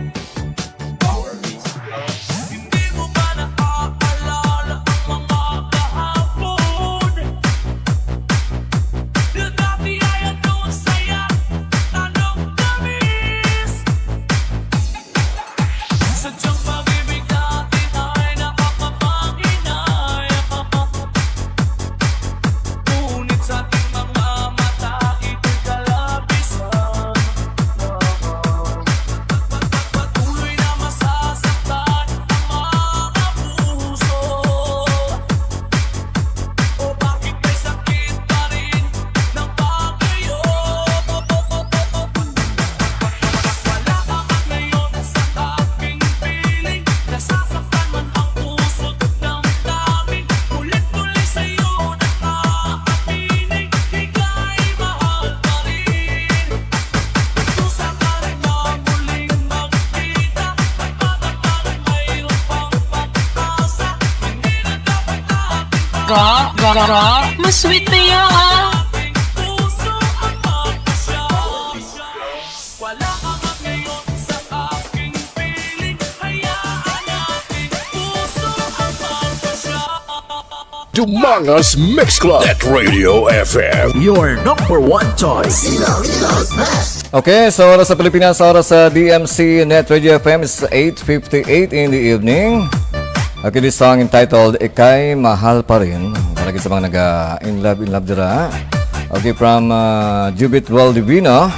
Hindi mo ba naaalala ang mga kahapon? Na dati ay anong saya, anong tamis. Sadyang pag-ibig natin ay nakakapanghinayang. Ngunit sa ating mga mata, ito'y kalabisan. Patuloy na masasaktan ang mga puso. O bakit may sakit pa rin ng pag-iyo? Wala ka man ngayon sa aking piling. Nasasaktan man ang puso't damdamin. Ulit-ulit sa'yo nakakapiling. Ika'y mahal pa rin. Gusto sa ka rin na muling magkita. At baka pa rin mayroon pang pag-asa. Hindi na dapat na ating Ga, ga, ga, ga. Mas sweet na iya, ah. Ating puso ang magpasya. Wala ka man ngayon sa aking piling. Hayaan nating puso ang magpasya. Dumangas Mix Club at Radio F M. Your number one choice. Okay, sa oras sa Pilipinas, sa oras sa D M C Net Radio F M, it's eight fifty-eight in the evening. Okay, this song entitled Ika'y Mahal Pa Rin. Para sa mga naga in love, in love dira. Okay, from, uh, Jubit Waldivino.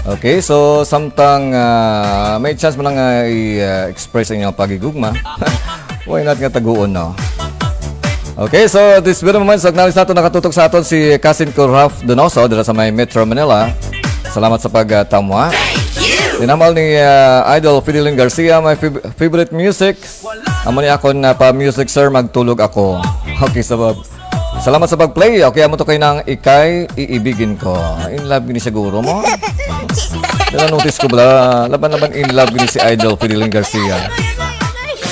Okay, so samtang, uh, may chance mo lang, uh, i-, uh, express ang inyong pagigugma. Why not nga taguon, no? Okay, so this very moment, so acknowledge nato nakatutok sa aton si Cousin ko Ralph Donoso dira sa may Metro Manila. Salamat sa pagtamwa. Tinamal ni, uh, Idol Fidelin Garcia, my fav-, favorite music. Amo ni akon na pa music, sir, magtulog ako. Okay, sabab. Salamat sa pag-play. Okay, amo to kay nang Ika'y Iibigin Ko. In love gini siguro mo. Pero notice ko bala, laban-laban in love gini si Idol Fidelin Garcia.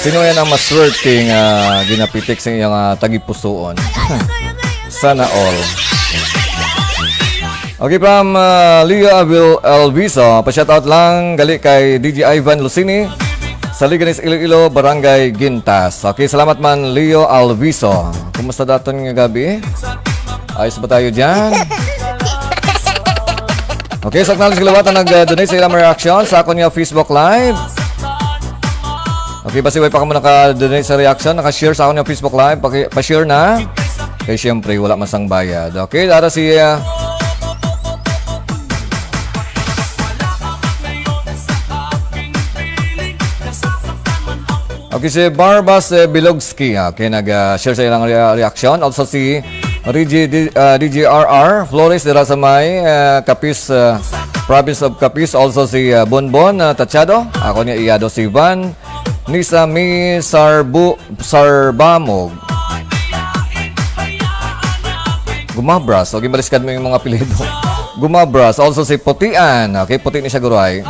Sino yan ang maswerte nga ginapitik sa iyang, ah, tagipusoon? Sana all. Okay, from, ah, Leo Avil Alviso, pa-shoutout lang gali kay D J Ivan Lucini, Saliganis, Iloilo, Barangay Gintas. Okay, salamat man, Leo Alviso. Kumusta daton nga gabi? Ayos ba tayo dyan? Okay, sa acknowledge kaliwatan nag-donate sa ilang reaction sa akon nga Facebook Live. Okay, basi way pa kamo naka-donate sa reaction, naka-share sa akon nga Facebook Live, paki-, pa-share na. Kay siyempre, wala man sang bayad. Okay, dara si, ah, Okay, si Barbas, eh, Bilogski, ah, okay, nag, ah, share sa ilang rea-, reaction. Also si Rigi, D-, ah, D J R R Flores dira sa may, ah, Capiz, ah, province of Capiz. Also si, ah, Bonbon, ah, Tachado. Ako niya iyado si Van. Nisa Mi Sarbu-, Sarbamog. Gumabras. Okay, baliskad mo yung mga apelyido. Gumabras. Also si Putian. Okay, puti ni siya, guray.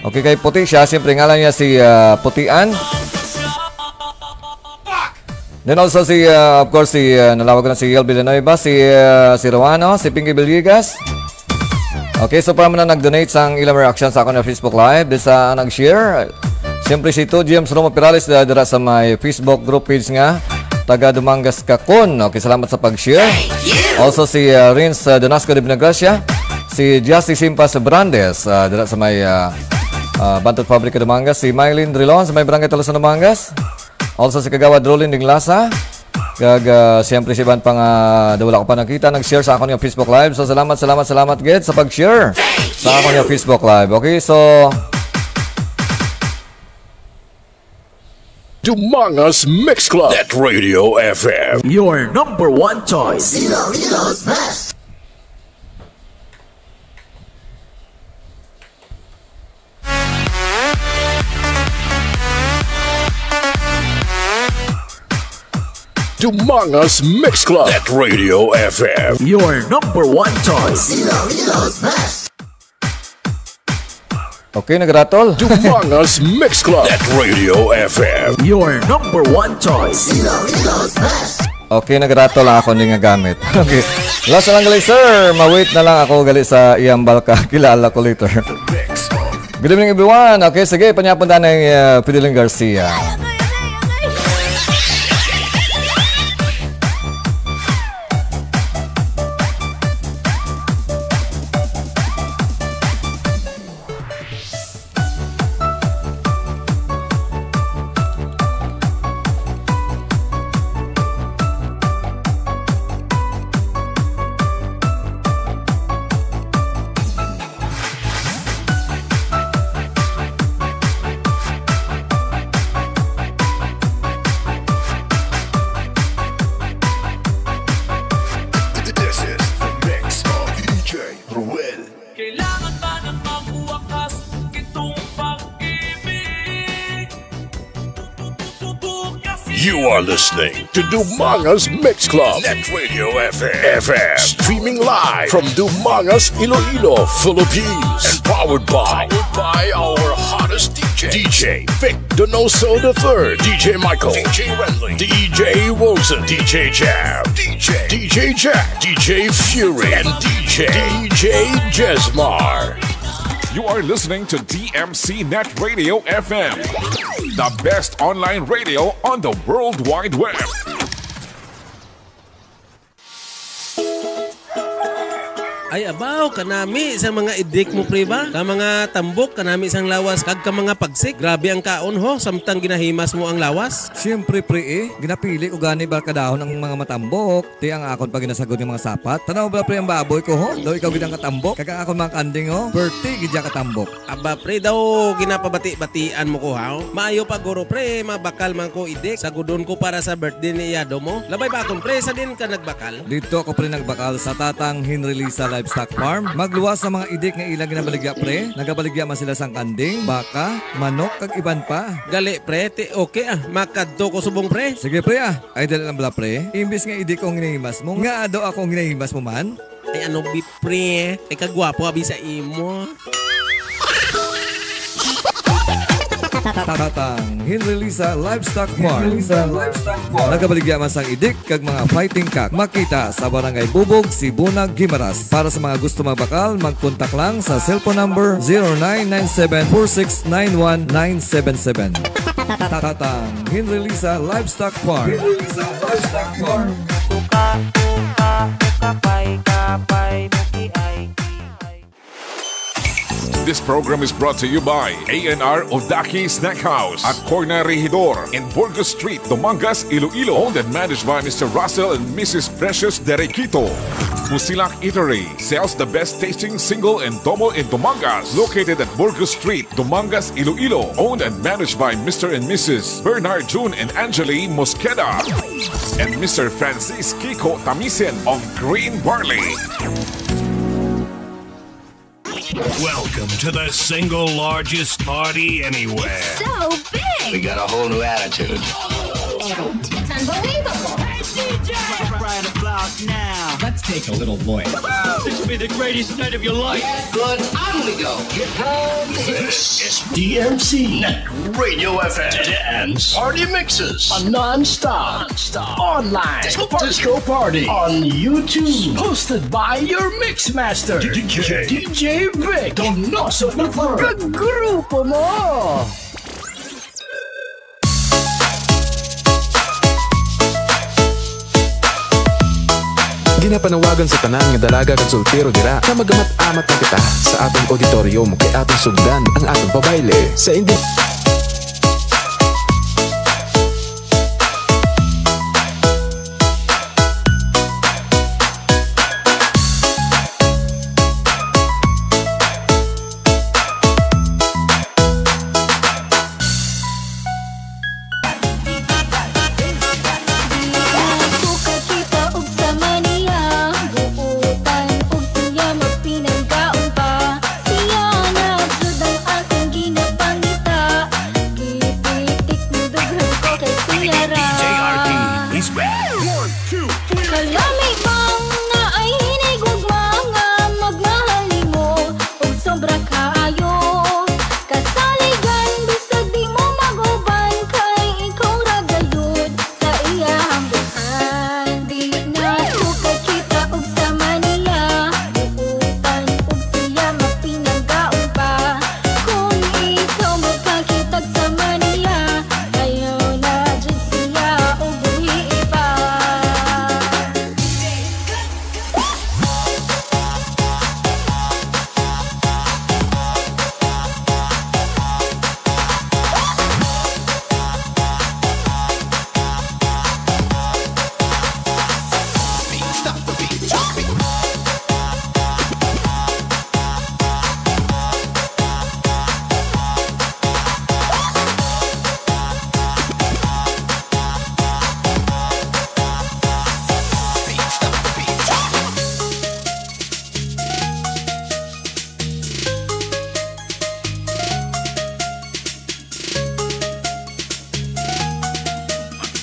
Okay, kay Puti siya. Siyempre, ngalan niya si, ah, Putian. Then also si, ah, of course, si, ah, nalawag na si Yel Villanueva, si, ah, si Ruano, si Pinky Villegas. Okay, so para man na nag-donate sang ilang reaction sa akon nga Facebook Live, di sa nag-share. Siyempre si Two James Romo Perales, ah, dira sa may Facebook group page nga taga Dumangas Kakon. Okay, salamat sa pag-share. Also si, ah, Rins, ah, Donasco de Vinagracia, si Justy Simpas Brandes, ah, dira sa may, ah, ah, Bantot Fabrica, Dumangas, si Mylene Drilon sa may Barangay Tolosan, Dumangas. Also si Kagawad Rolin Dinglasa. Kag, ah, siyempre si Ivan pa nga daw wala ko pa nakita, nag-share sa akon nga Facebook Live. So salamat, salamat, salamat gid sa pag-share sa akon nga Facebook Live. Okay, so Dumangas Mix Club at Radio F M. Your number one choice. Iloilo's best. Dumangas Mix Club at Radio F M. Your number one choice. Iloilo's best. Okay, nagratol. Dumangas Mix Club at Radio F M. Your number one choice. Iloilo's best. Okay, nagratol ang ako ni nga gamit. Okay. Last na lang gali, sir. Ma-wait na lang ako gali sa iyang balka. Kilala ko later. Good evening, everyone. Okay, sige, panyapon na ng, uh, Fideline Garcia. This is the mix of D J Ruel. Kailangan ba na magwakas itong pag-ibig? You are listening to Dumangas Mix Club, Net Radio F M, F M, streaming live from Dumangas, Iloilo, Philippines, and powered by, powered by our hottest D J, D J Vic Donoso the third, D J Michael, D J Renly, D J Wilson, D J Jam, D J, D J Jack, D J Fury, and D J, D J Jesmar. You are listening to D M C Net Radio F M, the best online radio on the World Wide Web. Ay, abaw, kanami sang mga idik mo, pre, ba? Ka mga tambok, kanami sang lawas, kag ka mga pagsik. Grabe ang kaon, ho, samtang ginahimas mo ang lawas. Siyempre, pre, eh. Ginapili ko gani barkadahon ang mga matambok. Ti ang akon pa ginasagod nga mga sapat. Tanaw ba, pre, ang baboy ko, ho? Daw ikaw gid ang katambok. Kag ang akon mga kanding, ho? Perti gid ya katambok. Aba, pre, daw ginapabati-batian mo ko, haw? Maayo pa, guro, pre, mabakal man ko idik. Sagudon ko para sa birthday ni iyado mo. Labay ba akon, pre, sa din ka nagbakal? Didto ako, pre, nagbakal sa Tatang Henry Lisa Livestock Farm. Magluwas sa mga idik nga ilang ginabaligya, pre. Nagabaligya man sila sang kanding, baka, manok, kag iban pa. Gali, pre, ti okay, ah. Makadto ko subong, pre. Sige, pre, ah. Ay, dali lang bala, pre. Imbis nga idik ko ang ginahimas mo, nga daw ako ang ginahimas mo man? Ay, ano, bi, pre? Ay, kagwapo, abi, sa imo. Tatang Henry Lisa Livestock Farm. Henry Lisa Livestock Farm. Nagabaligya man sang idik kag mga fighting cock. Makita sa Barangay Bubog, Sibunag, Guimaras. Para sa mga gusto magbakal, mag-contact lang sa cellphone number zero nine nine seven four six nine one nine seven seven. Tatang Henry Lisa Livestock Farm. Henry Lisa Livestock Farm. Tuka, tuka, tuka, pay, kapay, muki, ay, ki, ay. This program is brought to you by A N R Odaki Snack House at Corner Regidor in Burgos Street, Dumangas, Iloilo. Owned and managed by Mister Russell and Missus Precious Derequito. Busilak Eatery sells the best tasting single and double in Dumangas. Located at Burgos Street, Dumangas, Iloilo. Owned and managed by Mister and Missus Bernard June and Angeli Mosqueda and Mister Francis Kiko Tamisen of Green Barley. Welcome to the single largest party anywhere. So big. We got a whole new attitude. It's unbelievable. Hey, D J! At a blast now. Let's take a little look. This will be the greatest night of your life. Good, I'm gonna go. Here comes the hits. This is D M C Network Radio F M. Dance party mixes. A non-stop, non-stop online disco, disco party on YouTube. Hosted by your mix master, D J, D J Vic. Donoso Performer. Kagrupo mo. Ginapanawagan sa tanan nga dalaga kag soltero dira nga magamat-amat na kita sa aton auditorium kay aton sugdan ang aton pabayle sa indi- Dito kakita og sama niya, buotan og siya magpinanggaon pa. Siya na jud ang akong ginapangita, gipitik ng dughan ko kay siya ra. D J R T is back. One, two, three. Kalami bang naay hinay gugma nga magmahal nimo? Ug sobra kaayo kasaligan, bisag di mo mag-uban, kay ikaw ra gayud sa iyahang buthan. Di na ko kakita og sama niya, buotan og siya magpinanggaon pa. Kung ikaw magkakitag sama niya, ayaw na jud siya og buhii pa.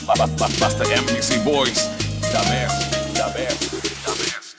Ba-, ba-, ba-, basta M P C Boys, the best, the best, the best.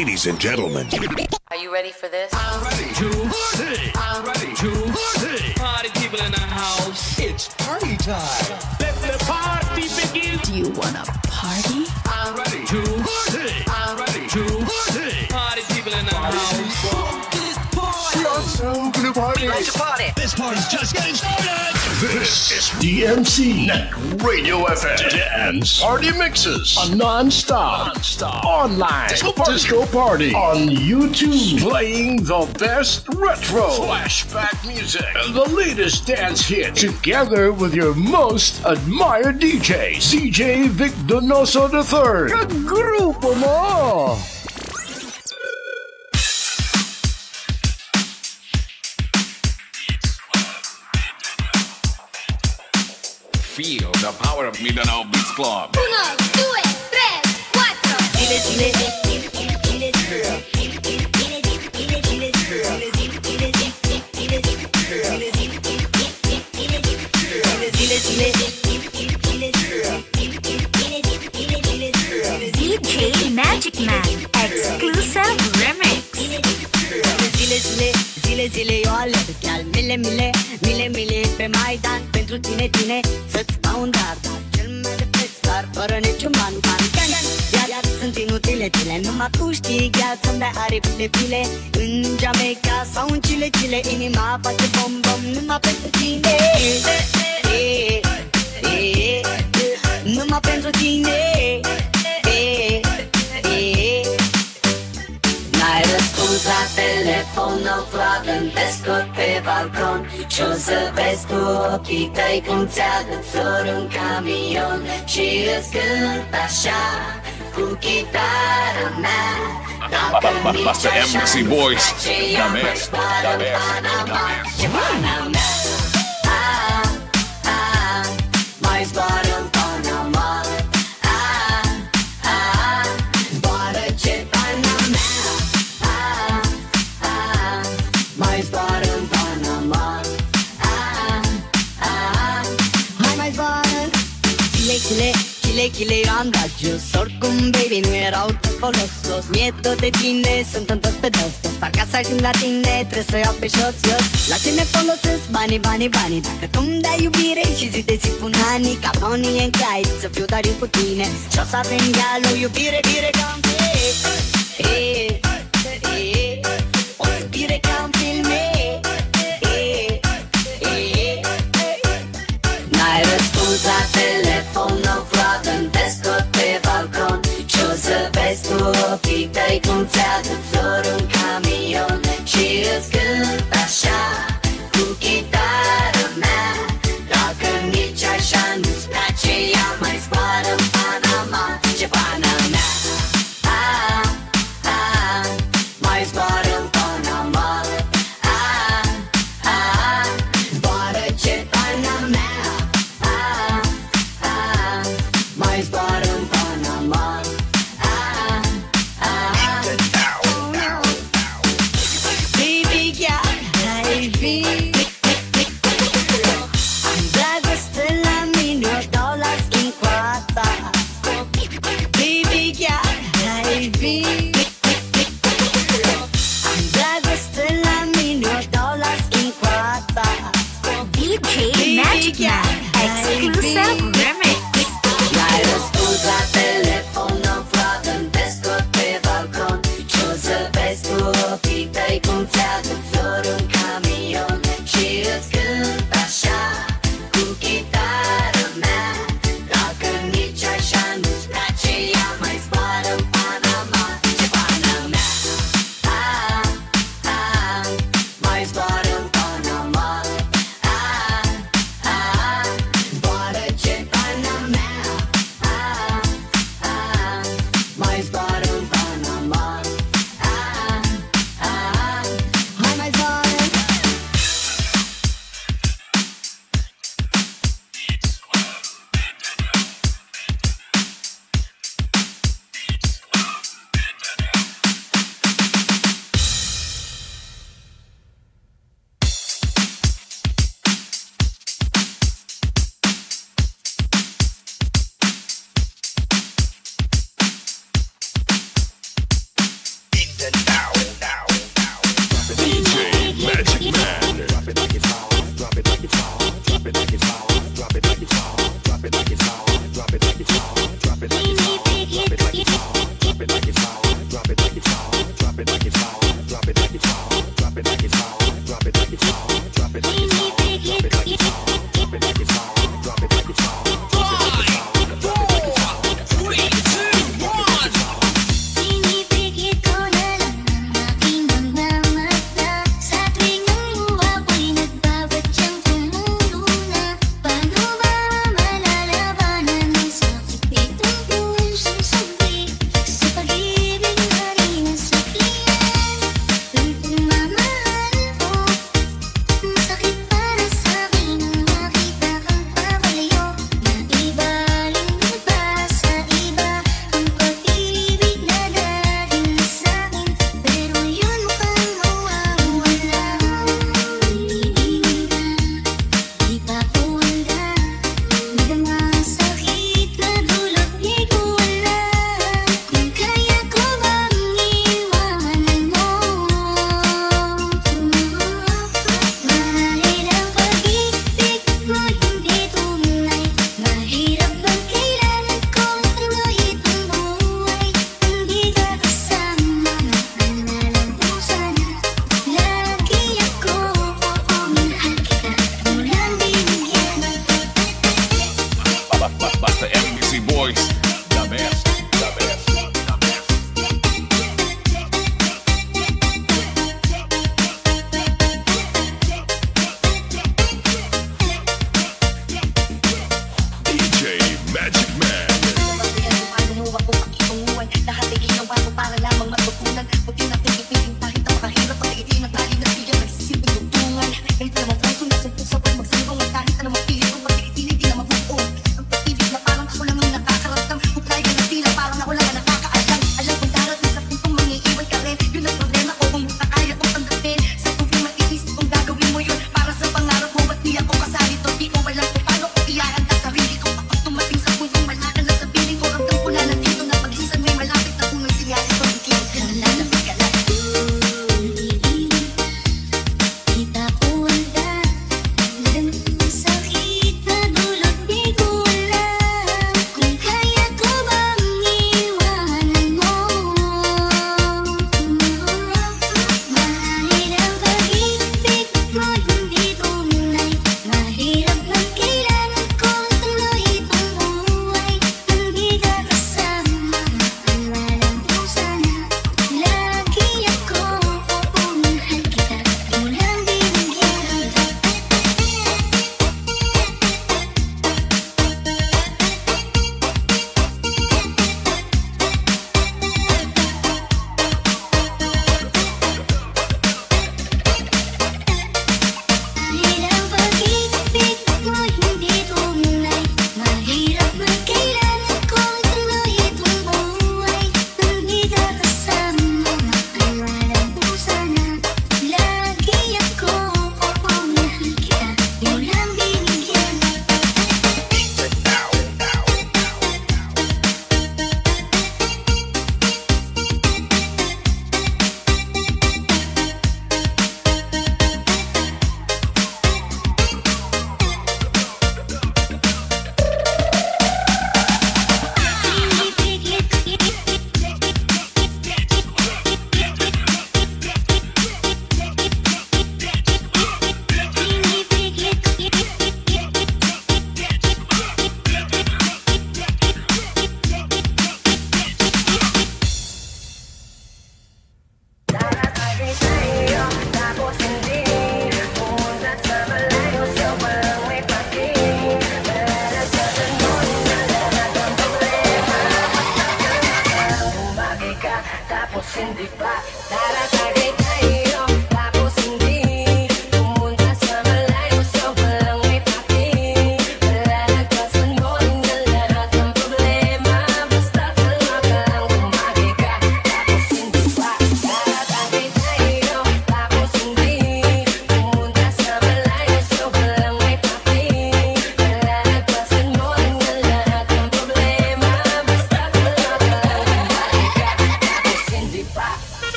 Ladies and gentlemen, Are you ready for this? I'm ready to party. I'm ready to party. Party people in the house. It's party time. Let the party begin. Do you wanna party? I'm ready to party. I'm ready to party. Party people in the house. Let's go to the party. This party's just getting started. This is D M C Net Radio F M. Dance Party Mixes. A non-stop, non-stop online disco party. Disco party on YouTube. Playing the best retro, flashback music, and the latest dance hits. Together with your most admired D J, D J Vic Donoso the third. Kagrupo mo! Feel the power of Mindanao Beats Club. Uno, due, tres, cuatro. D J Magic Man exclusive remix. Zile, zile, zile, zile, yo alebe chiar mile, mile, mile, mile pe Maidan pentru tine, tine. Să-ți dau un dar, dar cel mai de preț, dar fără niciun ban, ban, ban. Iar, iar sunt inutile tine, numai tu știi, gheață-mi de aripile, pile. În Jamaica sau în Chile, Chile, inima face bom, bom, numai pentru tine. E, e, e, e, numai pentru tine. E, e, e. N-ai răspuns la telefon, nu-ți roagă-mi pe scot pe balcon. Ce-o să vezi cu ochii tăi cum ți-aduc flori un camion și îți cânt așa cu chitara mea. Dacă nici Basta așa M C nu-ți Boys, place, the ia mai best, zboară the în best. Panama. Ce Panama? A, a, mai zboară în Panama. A, a, zboară ce Panama. A, a, mai zboară în Panama. A, a, hai mai zboară. Chile, chile, chile, chile, eu am dat jos. Oricum, baby, nu erau de folos. Los mie tot de tine, sunt întors pe dos, dos. Dar ca să ajung la tine, trebuie să o iau pe jos, jos. La ce ne folosesc banii, banii, banii? Dacă tu-mi dai iubire și zi de zi pun ani, ca Bonnie and Clyde, să fiu doar eu cu tine. Și o să avem iar o iubire, bire ca un film. E, e, e, o iubire ca un film. E, e, e, e. N-ai răspuns la telefon, nu vreau te scot pe balcon. Ce-o să vezi cu ochii tăi cum ți-aduc flori un camion și îți cânt așa cu chitara mea. Dacă nici așa nu-ți place, ia mai zboară în Panama. Ce Panama? A, a, mai zboară în Panama. A, a, zboară ce Panama. A, a, mai zboară în Panama. A, a, baby, chiar ai fi. Am dragoste la mine, o dau la schimb cu alta. Baby, chiar ai fi. Am dragoste la mine, o dau la schimb cu alta. D J Magic Man exclusive remix. N-ai răspuns la telefon, nu vreau te scot pe balcon. Ce-o să vezi cu ochii tăi cum ți-aduc flori un camion și îți cânt așa cu chitara mea. Dacă nici așa nu-ți place, ia mai zboară în Panama. Ce Panama? A, a, mai zboară în Panama. A, a, zboară ce Drop it like it's hot. Drop it like it's hot. Drop it like it's hot. Drop it like it's hot. Drop it like it's hot. Drop it like it's hot. Pinipikit ko na lang ang aking mga mata. Sa tuwing ang luha ko'y nagbabadyang tumulong na. Paano ba malalabanan ang sakit nitong puwensang saglit? Sa pag-ibig na rin ang sakyan. Tuwing pumamahal ko, masakit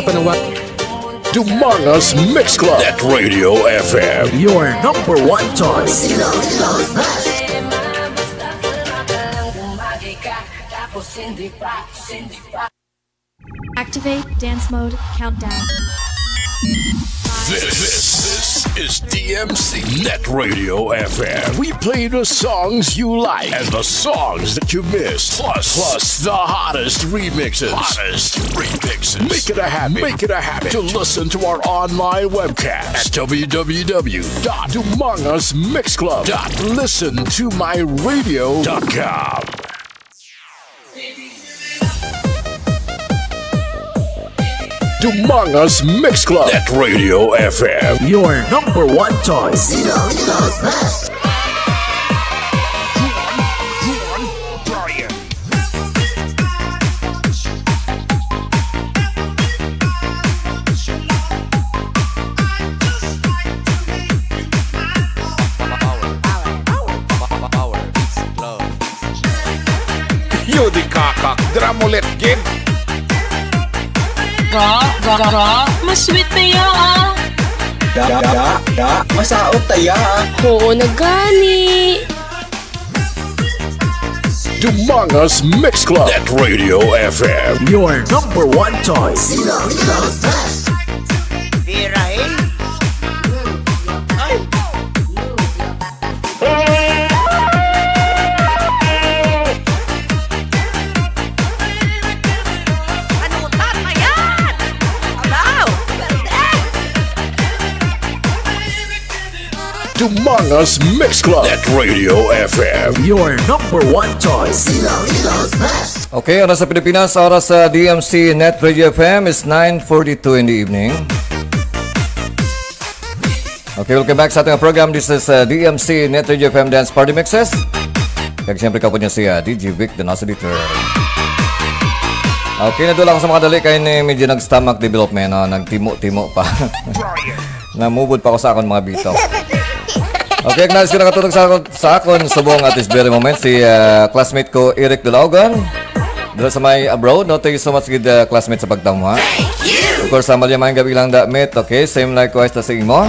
Panawag. Dumangas Mix Club at Radio F M. Your number one choice. Activate dance mode countdown. This, this is D M C Net Radio F M. We play the songs you like and the songs that you miss. Plus, plus the hottest remixes. Hottest remixes. Make it a habit. Make it a habit to listen to our online webcast at w w w dot dumangas mix club dot listen to my radio dot com. Dumangas Mix Club at Radio F M. Your number one choice. Yo, di kakak, dramulet gid. Ga, ga, ga, ga, masweet na iya, ah. Ga, ga, ga, ga, masaot ta iya, ah. Oo na gani. Dumangas Mix Club at Radio F M. Your number one choice. Vera Hayes. Ay. Ano ta yan? Abaw! Pwerte! Dumangas Mix Club at Radio F M. Your number one choice. Okay, oras sa Pilipinas, oras sa D M C Net Radio F M is nine forty-two in the evening. Okay, welcome back sa ating program. This is uh, D M C Net Radio F M Dance Party Mixes. Kag siyempre, kapo niya si uh, D J Vic, the Nasolator. Okay, nadula ako sa mga dali kay ni medyo nag-stomach development, no? Nagtimo-timo pa. Namubod pa ako sa akon mga bito. Okay, acknowledge ko nakatulog sa akon, sa akon subong at this very moment si uh, classmate ko, Eric Dulaogan. Dala sa may abroad, no? Thank you so much, gid, uh, classmate, sa pagtamo, ha? Of course, uh, maayong gabi lang, damit. Okay, same likewise na sa imo.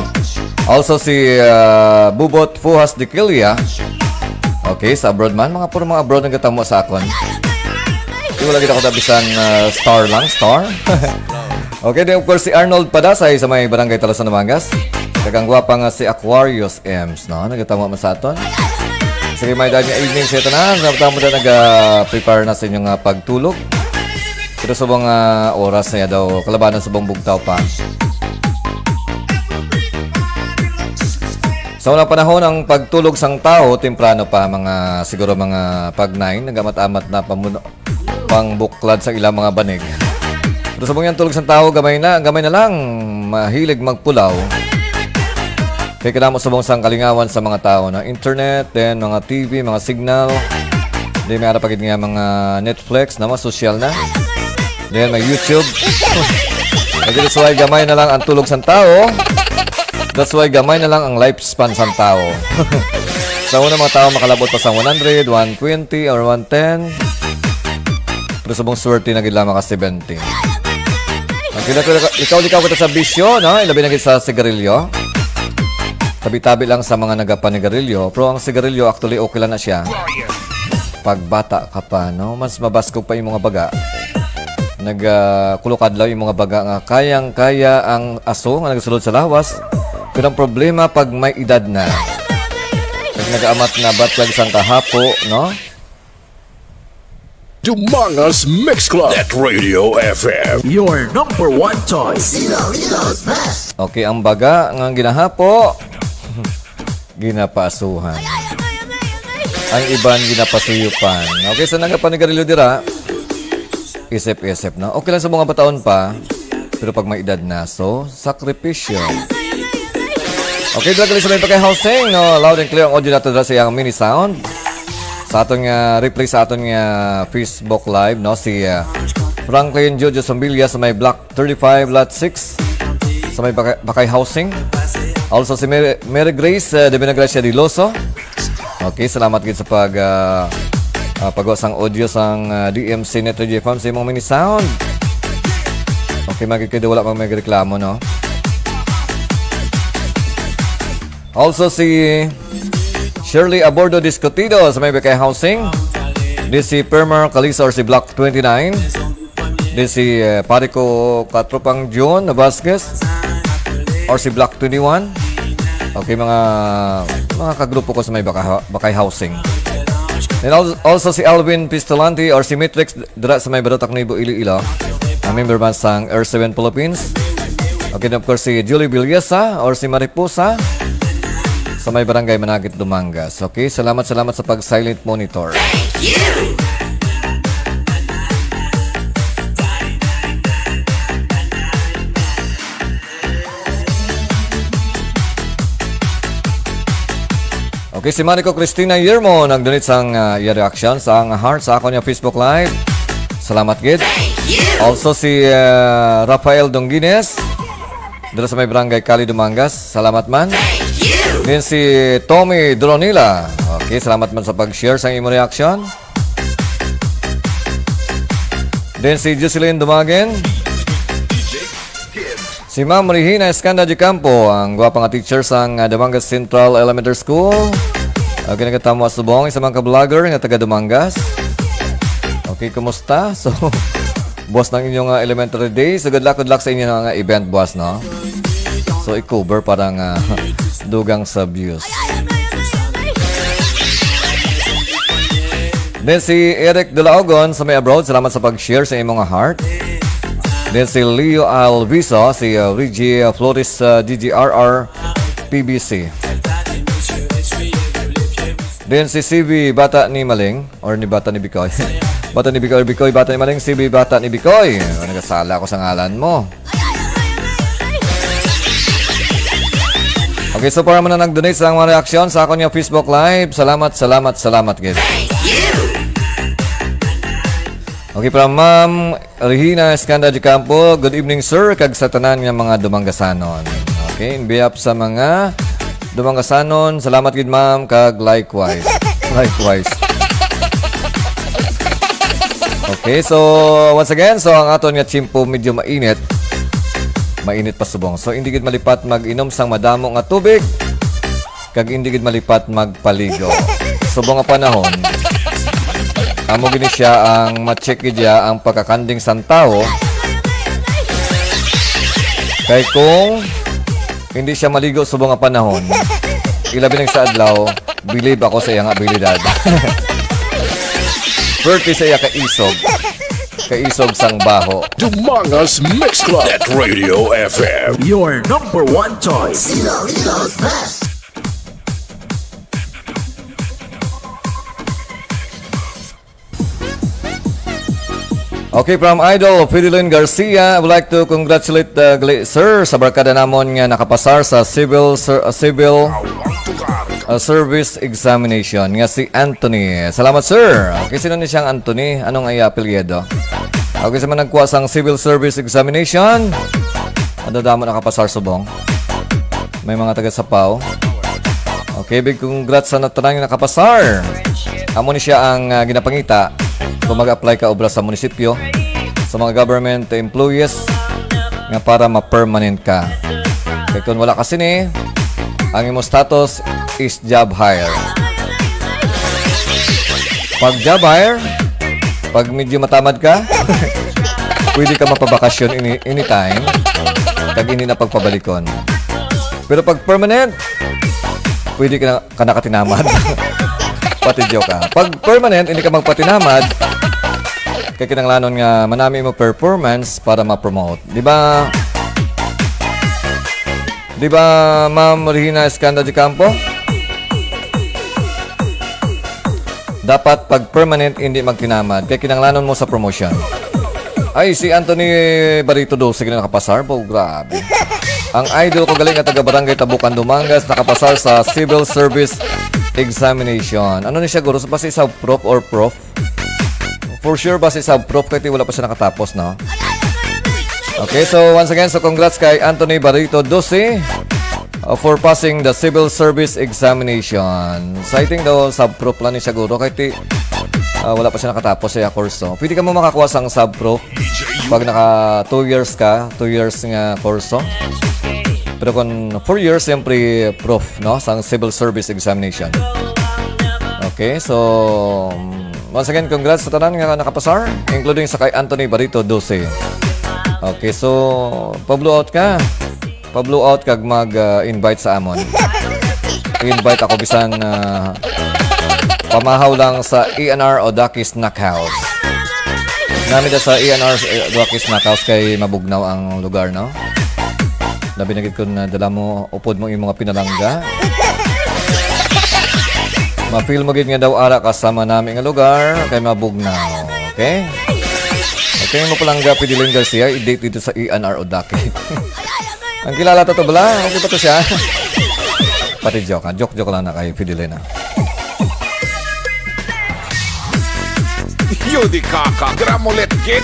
Also, si uh, Bubot Fuhas de Kilia. Okay, sa abroad man. Mga puro mga abroad nagkatamo sa akon. Di wala gid ako tabisan uh, star lang, star. Okay, then of course, si Arnold Padasay sa may barangay Talasan, Namangas. Kag ang gwapa nga si Aquarius Ems, no? Nagkatamo man sa aton. Sige, may daan nga evening sa tanan. Sa tamo na nag-prepare na sa inyong uh, pagtulog. Pero sa mga oras na daw, kalabanan sa bugtaw pa. Sa unang panahon, ang pagtulog sang tao, temprano pa, mga, siguro mga pag nine, nagamat-amat na pamuno, pangbuklad sa ilang mga banig. Pero sa mga tulog sang tao, gamay na, gamay na lang, mahilig magpulaw. Kay kadamo subong sang kalingawan sa mga tao, na internet, then mga T V, mga signal. Di may ara pa gid nga mga Netflix na mga social na. Then may YouTube. Kaya that's why gamay na lang ang tulog sang tao. That's why gamay na lang ang lifespan sang tao. Sa una, mga tao makalabot pa sa one hundred, one twenty, or one ten. Pero subong swerte na gid lamang ka seventy. Ang kila-, likaw-likaw kita sa bisyo, no? Ilabi na gid sa sigarilyo. Tabi-tabi lang sa mga nagapanigarilyo, pero ang sigarilyo, actually, okay lang na siya. Pagbata ka pa, no? Mas mabaskog pa yung mga baga. Nag, ah, kulok adlaw yung mga baga nga kayang-kaya ang aso nga nagasulod sa lawas. Pero ang problema, pag may edad na, pag nagaamat na, batyag sang kahapo, no? Dumangas Mix Club at Radio F M. Your number one choice. Ilogos Best. Okay, ang baga nga ginahapo, ginapaasuhan. Ang iban ginapasuyupan. Okay, sa nagapanigarilyo dira, isip-isip, no? Okay lang sa mga bataon pa, pero pag may edad na, so, sakripisyo. Okay, dira gali sa may pagka-housing, no? Loud and clear ang audio nato dira sa iyang mini sound. Sa aton nga replay sa aton nga Facebook Live, no? Si, ah, Franklin Jojo Sombilia sa may Block thirty-five, Lot six, sa may Bakay, Bakay Housing. Also si Mary, Mary Grace, ah, Divina Gracia Diloso. Okay, salamat gid sa pag, ah, ah, pagwa sang audio sang, ah, D M C Net Radio F M sa imong mini sound. Okay, magigkida wala mang may reklamo, no? Also, si Shirley Abordo Discutido sa may Bikay Housing. Di si Permar Kalisa or si Block twenty-nine. Di si, eh, pare ko katropang John Vasquez or si Block twenty-one. Okay, mga, mga kagrupo ko sa may Baka-, Bakay Housing. And al-, also si Alvin Pistolante or si Matrix dira sa may Barotac Nuevo, Iloilo. Ang member man sang R seven Philippines. Okay, and of course, si Julie Villesa or si Mariposa sa may Barangay Managit, Dumangas. Okay, salamat, salamat sa pag-silent monitor. Okay, si Marico Cristina Yermo nag-donate sang, ah, iya reaction sang heart sa akon nga Facebook Live. Salamat gid. Also si, ah, Rafael Dongines dira sa may barangay Cali, Dumangas. Salamat man. Din si Tommy Dronila. Okay, salamat man sa pag-share sang imo reaction. Din si Jocelyn Dumagen. Si Ma'am Regina Escanda de Campo, ang gwapa nga teacher sang, ah, Dumangas Central Elementary School. Okay, nagkatamo subong, isa man ka vlogger nga taga Dumangas. Okay, kumusta? So, buwas ng inyong, ah, elementary day. So, good luck, good luck sa inyo nga event buwas, no? So, i-cover para nga dugang sa views. Then si Eric Dulaogon sa may abroad, salamat sa pag-share sa imong heart. Then si Leo Alviso, si, uh, Reggie Flores, uh, D G R R P B C. Then si C B Bata ni Maling, or ni Bata ni Bikoy. Bata ni Bikoy, Bikoy, Bata ni Maling, C B Bata ni Bikoy. Nagasala ako sa ngalan mo. Okay, so para man na nag-donate sa mga reaksyon sa akon nga Facebook Live, salamat, salamat, salamat gid. Okay, from Ma'am Regina Escanda de Campo, "Good evening, sir, kag sa tanan nga mga Dumanggasanon." Okay, in behalf sa mga Dumanggasanon, salamat gid, ma'am, kag likewise. Likewise. Okay, so once again, so ang aton nga tiyempo medyo mainit. Mainit pa subong. So, hindi gid malipat mag-inom sang madamo nga tubig, kag hindi gid malipat magpaligo. Subong nga panahon, amo gini siya ang ma-check gid ya ang pagkakanding sang tawo. Kay kung hindi siya maligo subong nga panahon, ilabi nang sa adlaw, bilib ako sa iya nga abilidad. Perti sa iya kaisog. Kaisog sang baho. Dumangas Mix Club at Radio F M. Your number one choice. Okay, from Idol Fidelin Garcia, I would like to congratulate, uh, gali, sir, sa barkada namon nga nakapasar sa civil ser-, uh, civil, uh, service examination nga si Anthony. Salamat, sir. Okay, sino ni siyang Anthony? Anong iya apelyido? Okay, sa mga nagkuha sang civil service examination, ano damo nakapasar subong? May mga taga Sapaw. Okay, big congrats sa tanan nga nakapasar. Amo ni siya ang, ah, ginapangita kung mag-apply ka obra sa munisipyo, sa mga government employees nga para ma-permanent ka. Kay kung wala ka sini, ang imo status is job hire. Pag job hire, pag medyo matamad ka, pwede ka mapabakasyon any, anytime, kag hindi na pagpabalikon. Pero pag permanent, pwede ka na, ka nakatinamad. Pati joke, ah. Pag permanent, hindi ka magpatinamad, kay kinahanglanon nga manami mo performance para ma-promote. Di ba? Di ba, Ma'am Regina Escanda de Campo? Dapat pag permanent, hindi magtinamad. Kay kinahanglanon mo sa promotion. Ay, si Anthony Barito do, sige na nakapasar po, grabe. Ang idol ko galing nga taga Barangay Tabukan, Dumangas, nakapasar sa civil service examination. Ano ni siya, guro? Basi sa prof or prof? For sure, basi sa prof, kay ti wala pa siya nakatapos, no? Okay, so once again, so congrats kay Anthony Barito Dosi, uh, for passing the civil service examination. So I think daw sa prof lang ni siguro, kay ti Ah, wala pa siya nakatapos sa iya kurso. Pwede ka mo makakuha sang sub-prof pag naka two years ka, two years nga kurso. Pero kung four years, siyempre, prof, no? Sang civil service examination. Okay, so, mm, once again, congrats sa tanan nga nakapasar, including sa kay Anthony Barito Dose. Okay, so, pa-blow out ka. Pa-blow out kag mag, ah, invite sa amon. I-invite ako bisan, ah, pamahaw lang sa E N R Odaki Snack House. Nami da sa E N R Odaki Snack House kay mabugnaw ang lugar, no? Labi na gid kun, ah, dala mo, upod mo yung mga pinalangga. Ma-feel mo gid nga daw ara kasama nami nga lugar kay mabugnaw. Okay? Okay, mo palangga, Fideline Garcia, i-date dito sa E N R Odaki. Ang kilala to, to bala? Okay pa to siya? Pati joke, ha? Joke-joke lang na kay Fidelina. Yo di kaka, gramolet kid.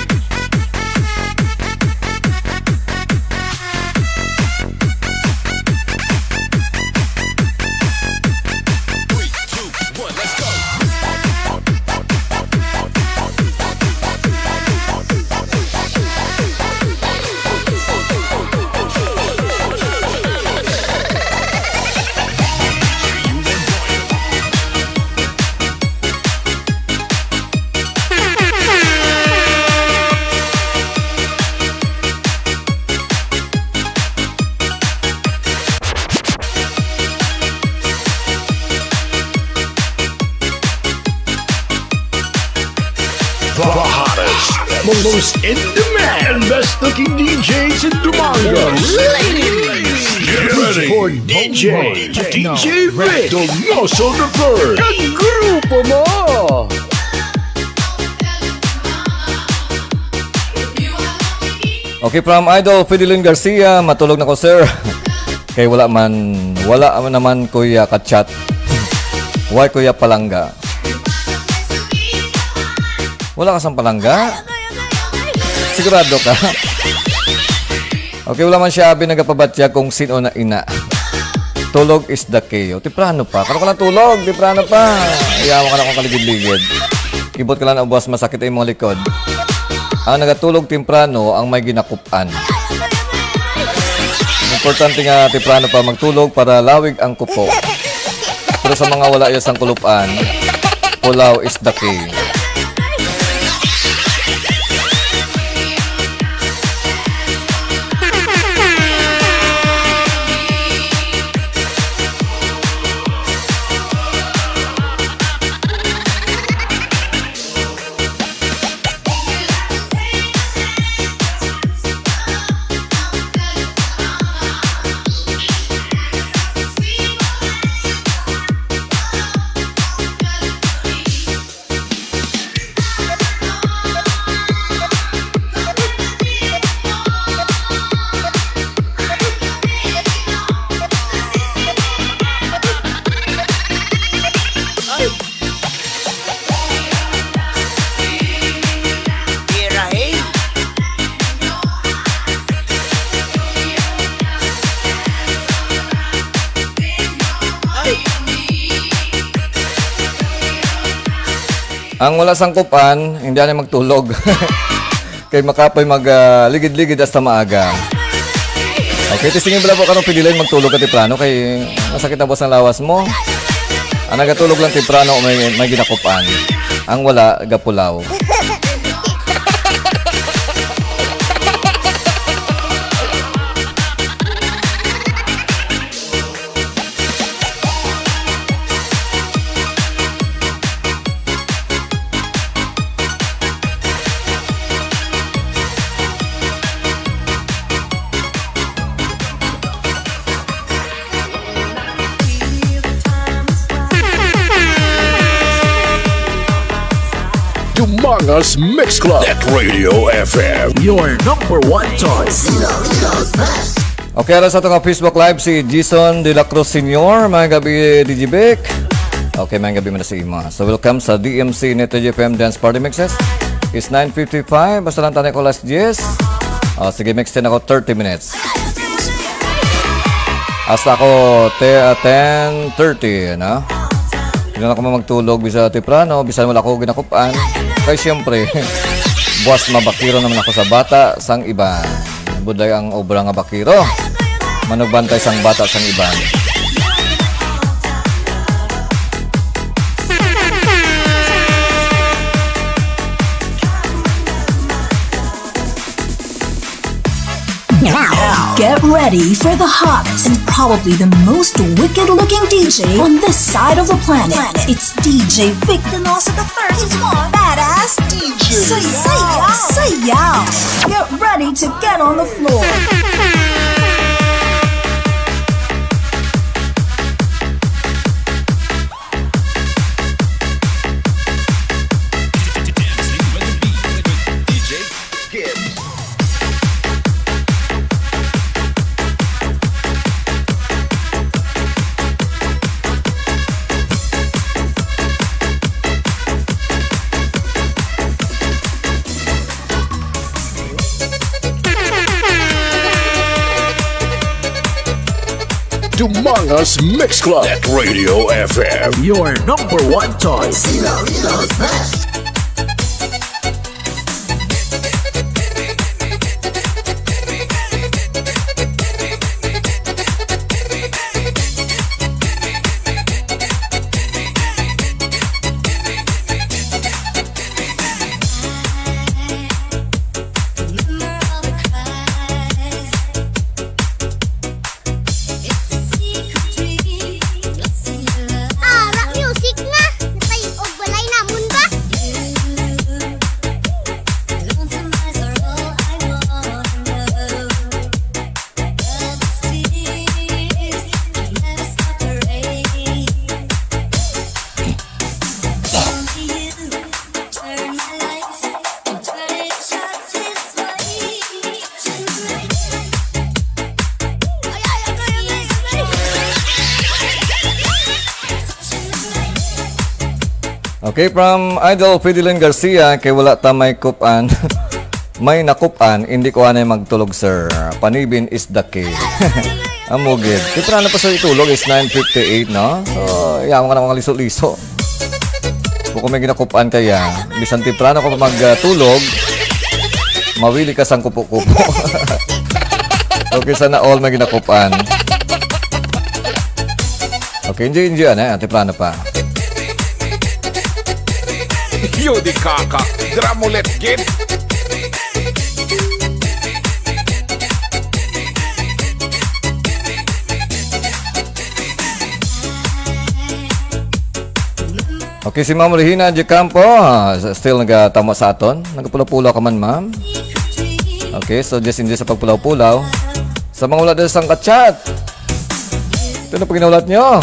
The hottest, most in demand, best looking D Js in Dumangas. Ladies, get ready for D J, D J Rick Donoso the third. Kag grupo mo. Okay, from Idol Fidelin Garcia, matulog na ko, sir. Kay wala man, wala man naman, kuya, ka-chat. Why, kuya, palangga? Wala ka sang palangga? Sigurado ka? Okay, wala man siya abi nagapabatya kung sino na ina. Tulog is the key. O, temprano pa. Karon ka lang tulog, temprano pa. Ayaw ka na kung kaligid-ligid. Ibot ka lang na buwas masakit ang mga likod. Ang nagatulog temprano ang may ginakup-an. Importante nga temprano pa magtulog para lawig ang kupo. Pero sa mga wala iya sang kulup-an, pulaw is the key. Ang wala sang kup-an, hindi na magtulog. Kay makapoy mag, ah, ligid-ligid hasta maaga. Okay, testingi bala po karong pwede lang magtulog ka temprano kay masakit na buwas ang lawas mo. Ang nagatulog lang temprano may, may ginakup-an. Ang wala, gapulaw. Dumangas Mix Club at Radio F M. Your number one choice. Okay, ara sa ato nga Facebook Live, si Jason de la Cruz Senior. Maayong gabi, D J Vic. Okay, maayong gabi man sa imo. So, welcome sa D M C Net Radio F M Dance Party Mixes. It's nine fifty-five. Basta lang tayo ko alas diyes. Oh, sige, mix ten ako, thirty minutes. Hasta ako te-, ah, ten thirty, no? Di na ako magtulog, bisan temprano, bisan wala ko ginakup-an. Kay siyempre, buwas mabakiro naman ako sa bata sang iban. Budlay ang obra nga bakiro. Manugbantay sang bata sang iban. Now, get ready for the hottest and probably the most wicked looking D J on this side of the planet. It's D J Vic Donoso the first one. Badass D J. Sayaw. Sayaw. Get ready to get on the floor. Dumanga's Mix Club at Radio F M. Your number one choice. Ah, rock music na. Kay og balay namon ba? Okay, from Idol Fidelin Garcia, kay wala ta may kup-an. May nakup-an, hindi ko anay magtulog, sir. Panibin is the key. Amo gid. Temprano pa sa itulog is nine fifty-eight, no? So, yaman ka na mga liso-liso. Kung may ginakup-an kaya, bisan temprano ka pa magtulog, mawili ka sang kupo-kupo. Okay, sana all may ginakup-an. Okay, enjoy, enjoy, ano, temprano pa. Yo di kaka, dramulet gid. Okay, si Ma'am Regina de Campo, ah, still nagatama sa aton. Nagapulaw-pulaw ka man, ma'am. Okay, so just enjoy sa pagpulaw-pulaw. Sa mga wala dito sa kachat, ito na paginahulat nyo.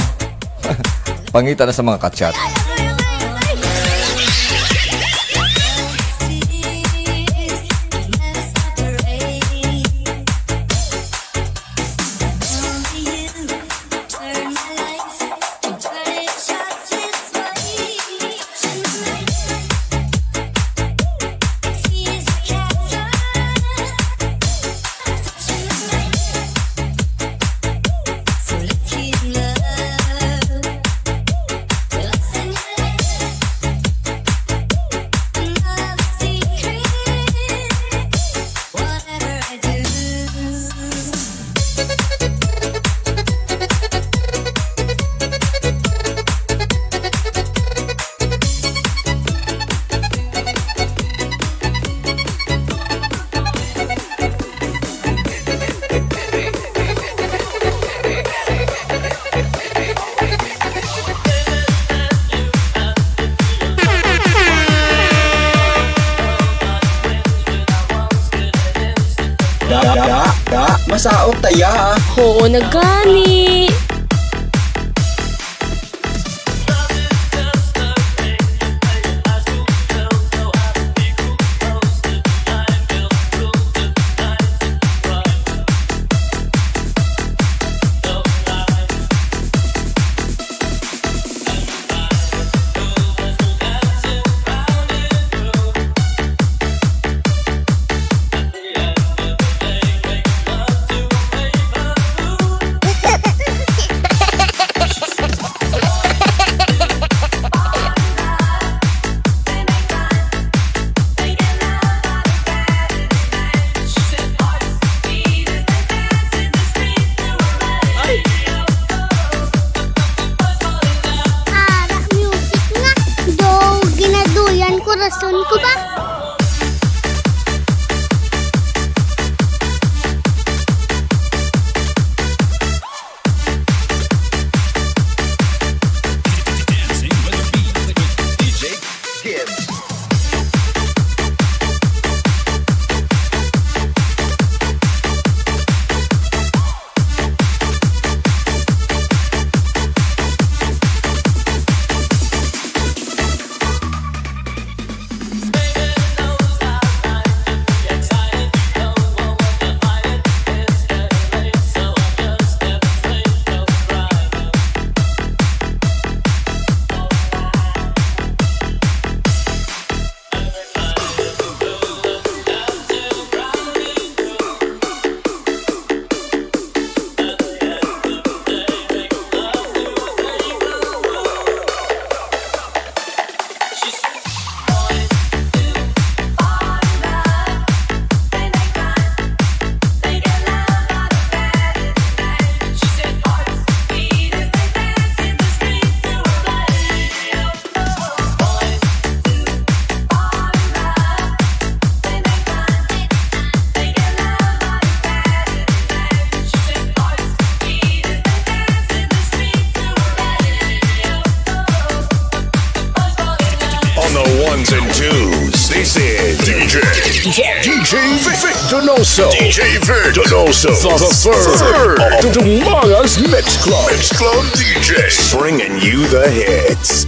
Pangita na sa mga kachat. Da, da, da, masaot ta ya. Oo, nagani. Son ko ba? On the ones and twos, this is D J, D J Vic Donoso. D J Vic Donoso, the third, third of the Mangas Mix Club. Mix Club D J, bringing you the hits.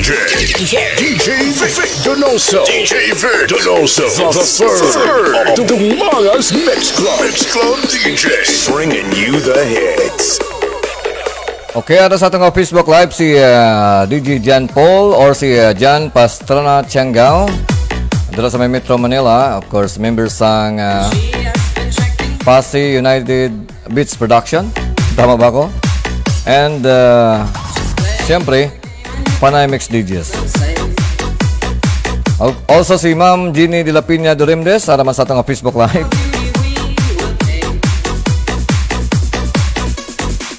DJ, DJ Vic Donoso. DJ Vic Donoso, the third of the Mangas Mix Club. Mix Club D J. Bringing you the hits. Okay, ato sa atong Facebook Live si ah, D J John Paul or si ah, John Pastrana Tiangao. Dala sa may Metro Manila, of course, member sang ah, Passi United Beats Production. Tama ba ako? And uh, siyempre, Panay Mix D Js. Al- Also si Ma'am Jeannie de la Pina Dorimdes, ara man sa atong Facebook Live.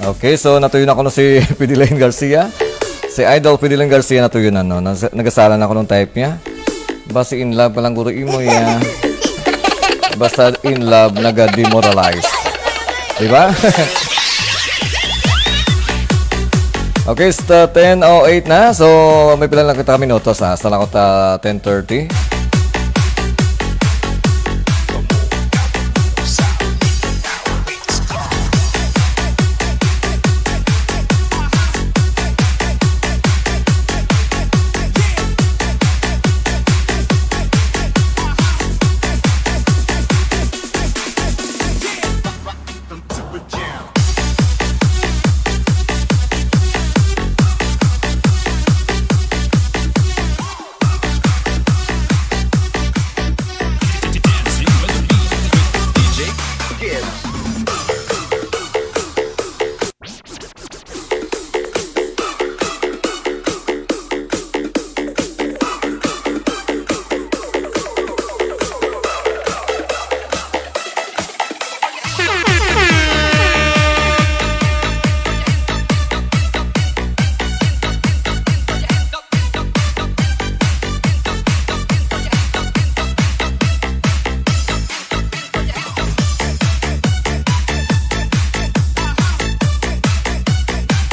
Okay, so natuyo na ko na si Fideline Garcia. Si Idol Fideline Garcia natuyo na, no? Nas- Nagasala na ko nung type niya. Basi in love ka lang guro imo ya. Basta in love naga-demoralize. Di ba? Okay, it's the ten oh eight na. So, may pila lang kita minutos ha. Sa lang ta ten thirty.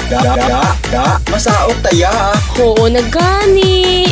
Da, da, da, masaot taya. Oo na gani.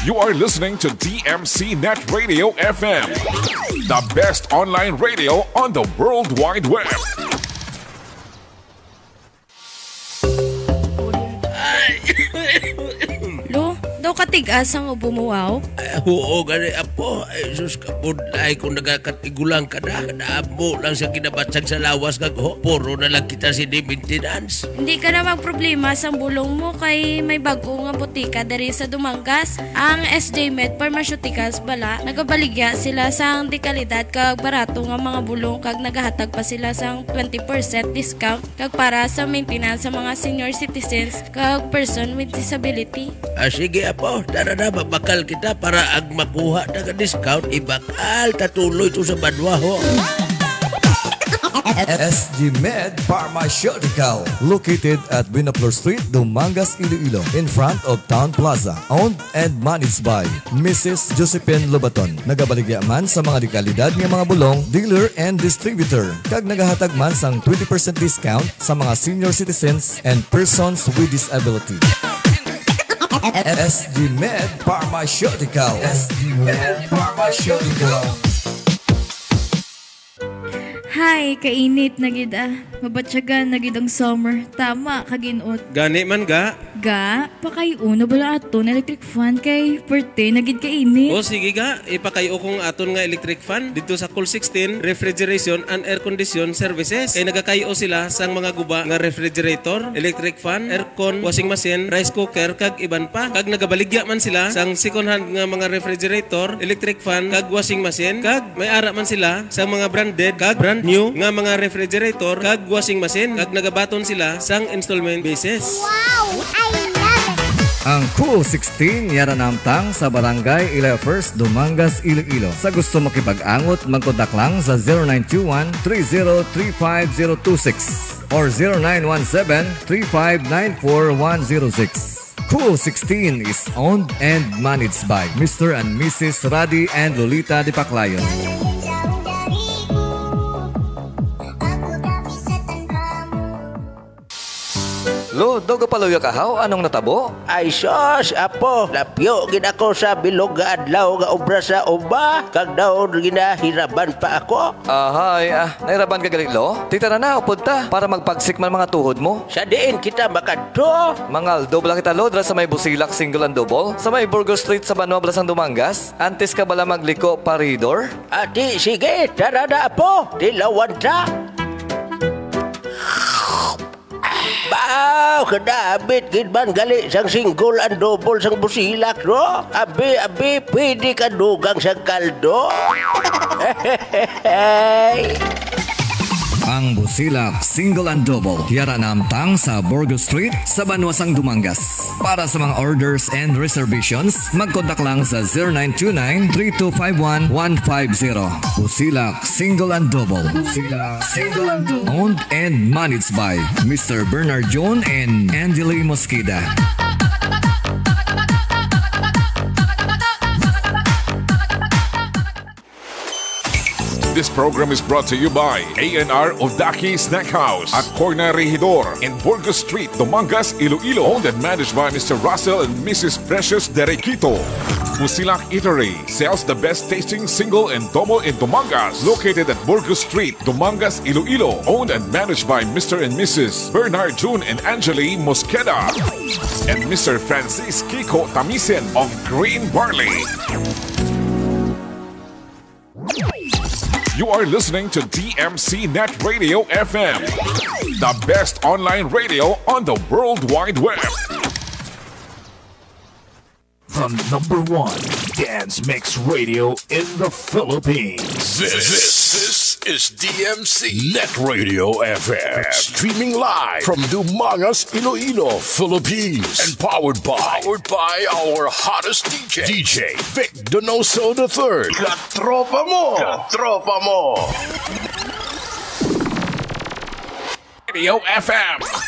You are listening to D M C Net Radio F M, the best online radio on the World Wide Web. Lo, daw katigas ang ubo mo, wow. Ay, oo, gani, apo. Ay, sus, kabudlay kung nagakatigulang ka na. Kadamo lang sa kinabatsag sa lawas kag ho, puro na lang kita sa maintenance. Hindi ka na magproblema sang bulong mo kay may bag-o nga botika diri sa Dumangas. Ang S J Med Pharmaceuticals bala, nagabaligya sila sang dekalidad kag barato nga mga bulong kag nagahatag pa sila sang twenty percent discount kag para sa maintenance sa mga senior citizens kag person with disability. Ah, sige, apo. Tara na, mabakal kita para ang makuha na nga discount, ibakal ta tuloy to sa banwa, ho. S G Med Pharmaceutical, located at Buenaflor Street, Dumangas, Iloilo, in front of Town Plaza. Owned and managed by Missus Josephine Lobaton. Nagabaligya man sa mga dekalidad nga mga bulong, dealer and distributor, kag nagahatag man sang twenty percent discount sa mga senior citizens and persons with disability. S G Med Pharmaceutical. S G Med Pharmaceutical. Hay, kainit na gid ah. Mabatyagan na gid ang summer. Tama ka, ginot. Gani man ga. Ga, pakay-o na bala aton electric fan kay perte na gid kainit. O sige ga, ipakay-o kong aton nga electric fan didto sa Cool sixteen Refrigeration and Air Condition Services. Kay nagakay-o sila sang mga guba nga refrigerator, electric fan, aircon, washing machine, rice cooker, kag iban pa. Kag nagabaligya man sila sang second hand nga mga refrigerator, electric fan, kag washing machine, kag may ara man sila sang mga branded kag brand new nga mga refrigerator kag washing machine, kag nagabaton sila sang installment basis. Wow! I love it! Ang Cool sixteen yara namtang sa Barangay Ilaya First, Dumangas, Iloilo. Sa gusto makipag-angot, magkontak lang sa zero nine two one, three zero three five zero two six or zero nine one seven, three five nine four one zero six. Cool sixteen is owned and managed by Mister and Missus Radi and Lolita Dipaclayon. Lo, daw gapaluya ka haw? Anong natabo? Ay sus, apo, lapyo gid ako sa bilog nga adlaw nga obra sa uma, kag daw ginahiraban pa ako. Ahay, ah, nahiraban ka gali, Lo? Ti tara na, upod ta, para magpagsik man mga tuhod mo. Sa diin kita makadto? Mangaldo bala kita, Lo, dira sa may Busilak Single and Double, sa may Burgos Street sa Banwa, Blasang Dumangas. Antes ka bala magliko pa ridor? Ati, sige, tara na, apo, tilawan ta. Baw, kadabit gid man gali sang single and double sang Busilak, no? Abi, abi, pwede ka dugang sang kaldo. Ang Busilak Single and Double, yara namtang sa Burgos Street, sa Banwa sang Dumangas. Para sa mga orders and reservations, magkontak lang sa zero nine two nine, three two five one, one five zero. Busilak Single and Double. Busilak Single and Double. Owned and managed by Mister Bernard John and Angeli Mosqueda. This program is brought to you by A N R Udaki Snack House at Corner Regidor in Burgos Street, Dumangas, Iloilo. Owned and managed by Mister Russell and Missus Precious Derequito. Busilak Eatery sells the best tasting single and double in Dumangas. Located at Burgos Street, Dumangas, Iloilo. Owned and managed by Mister and Missus Bernard June and Angeli Mosqueda and Mister Francis Kiko Tamisen of Green Barley. You are listening to D M C Net Radio F M, the best online radio on the World Wide Web. The number one dance mix radio in the Philippines. This, this is D M C Net Radio F M. Streaming live from Dumangas, Iloilo, Philippines. And powered by, powered by our hottest D J, D J Vic Donoso the third. Katropa mo! Katropa mo! Radio F M.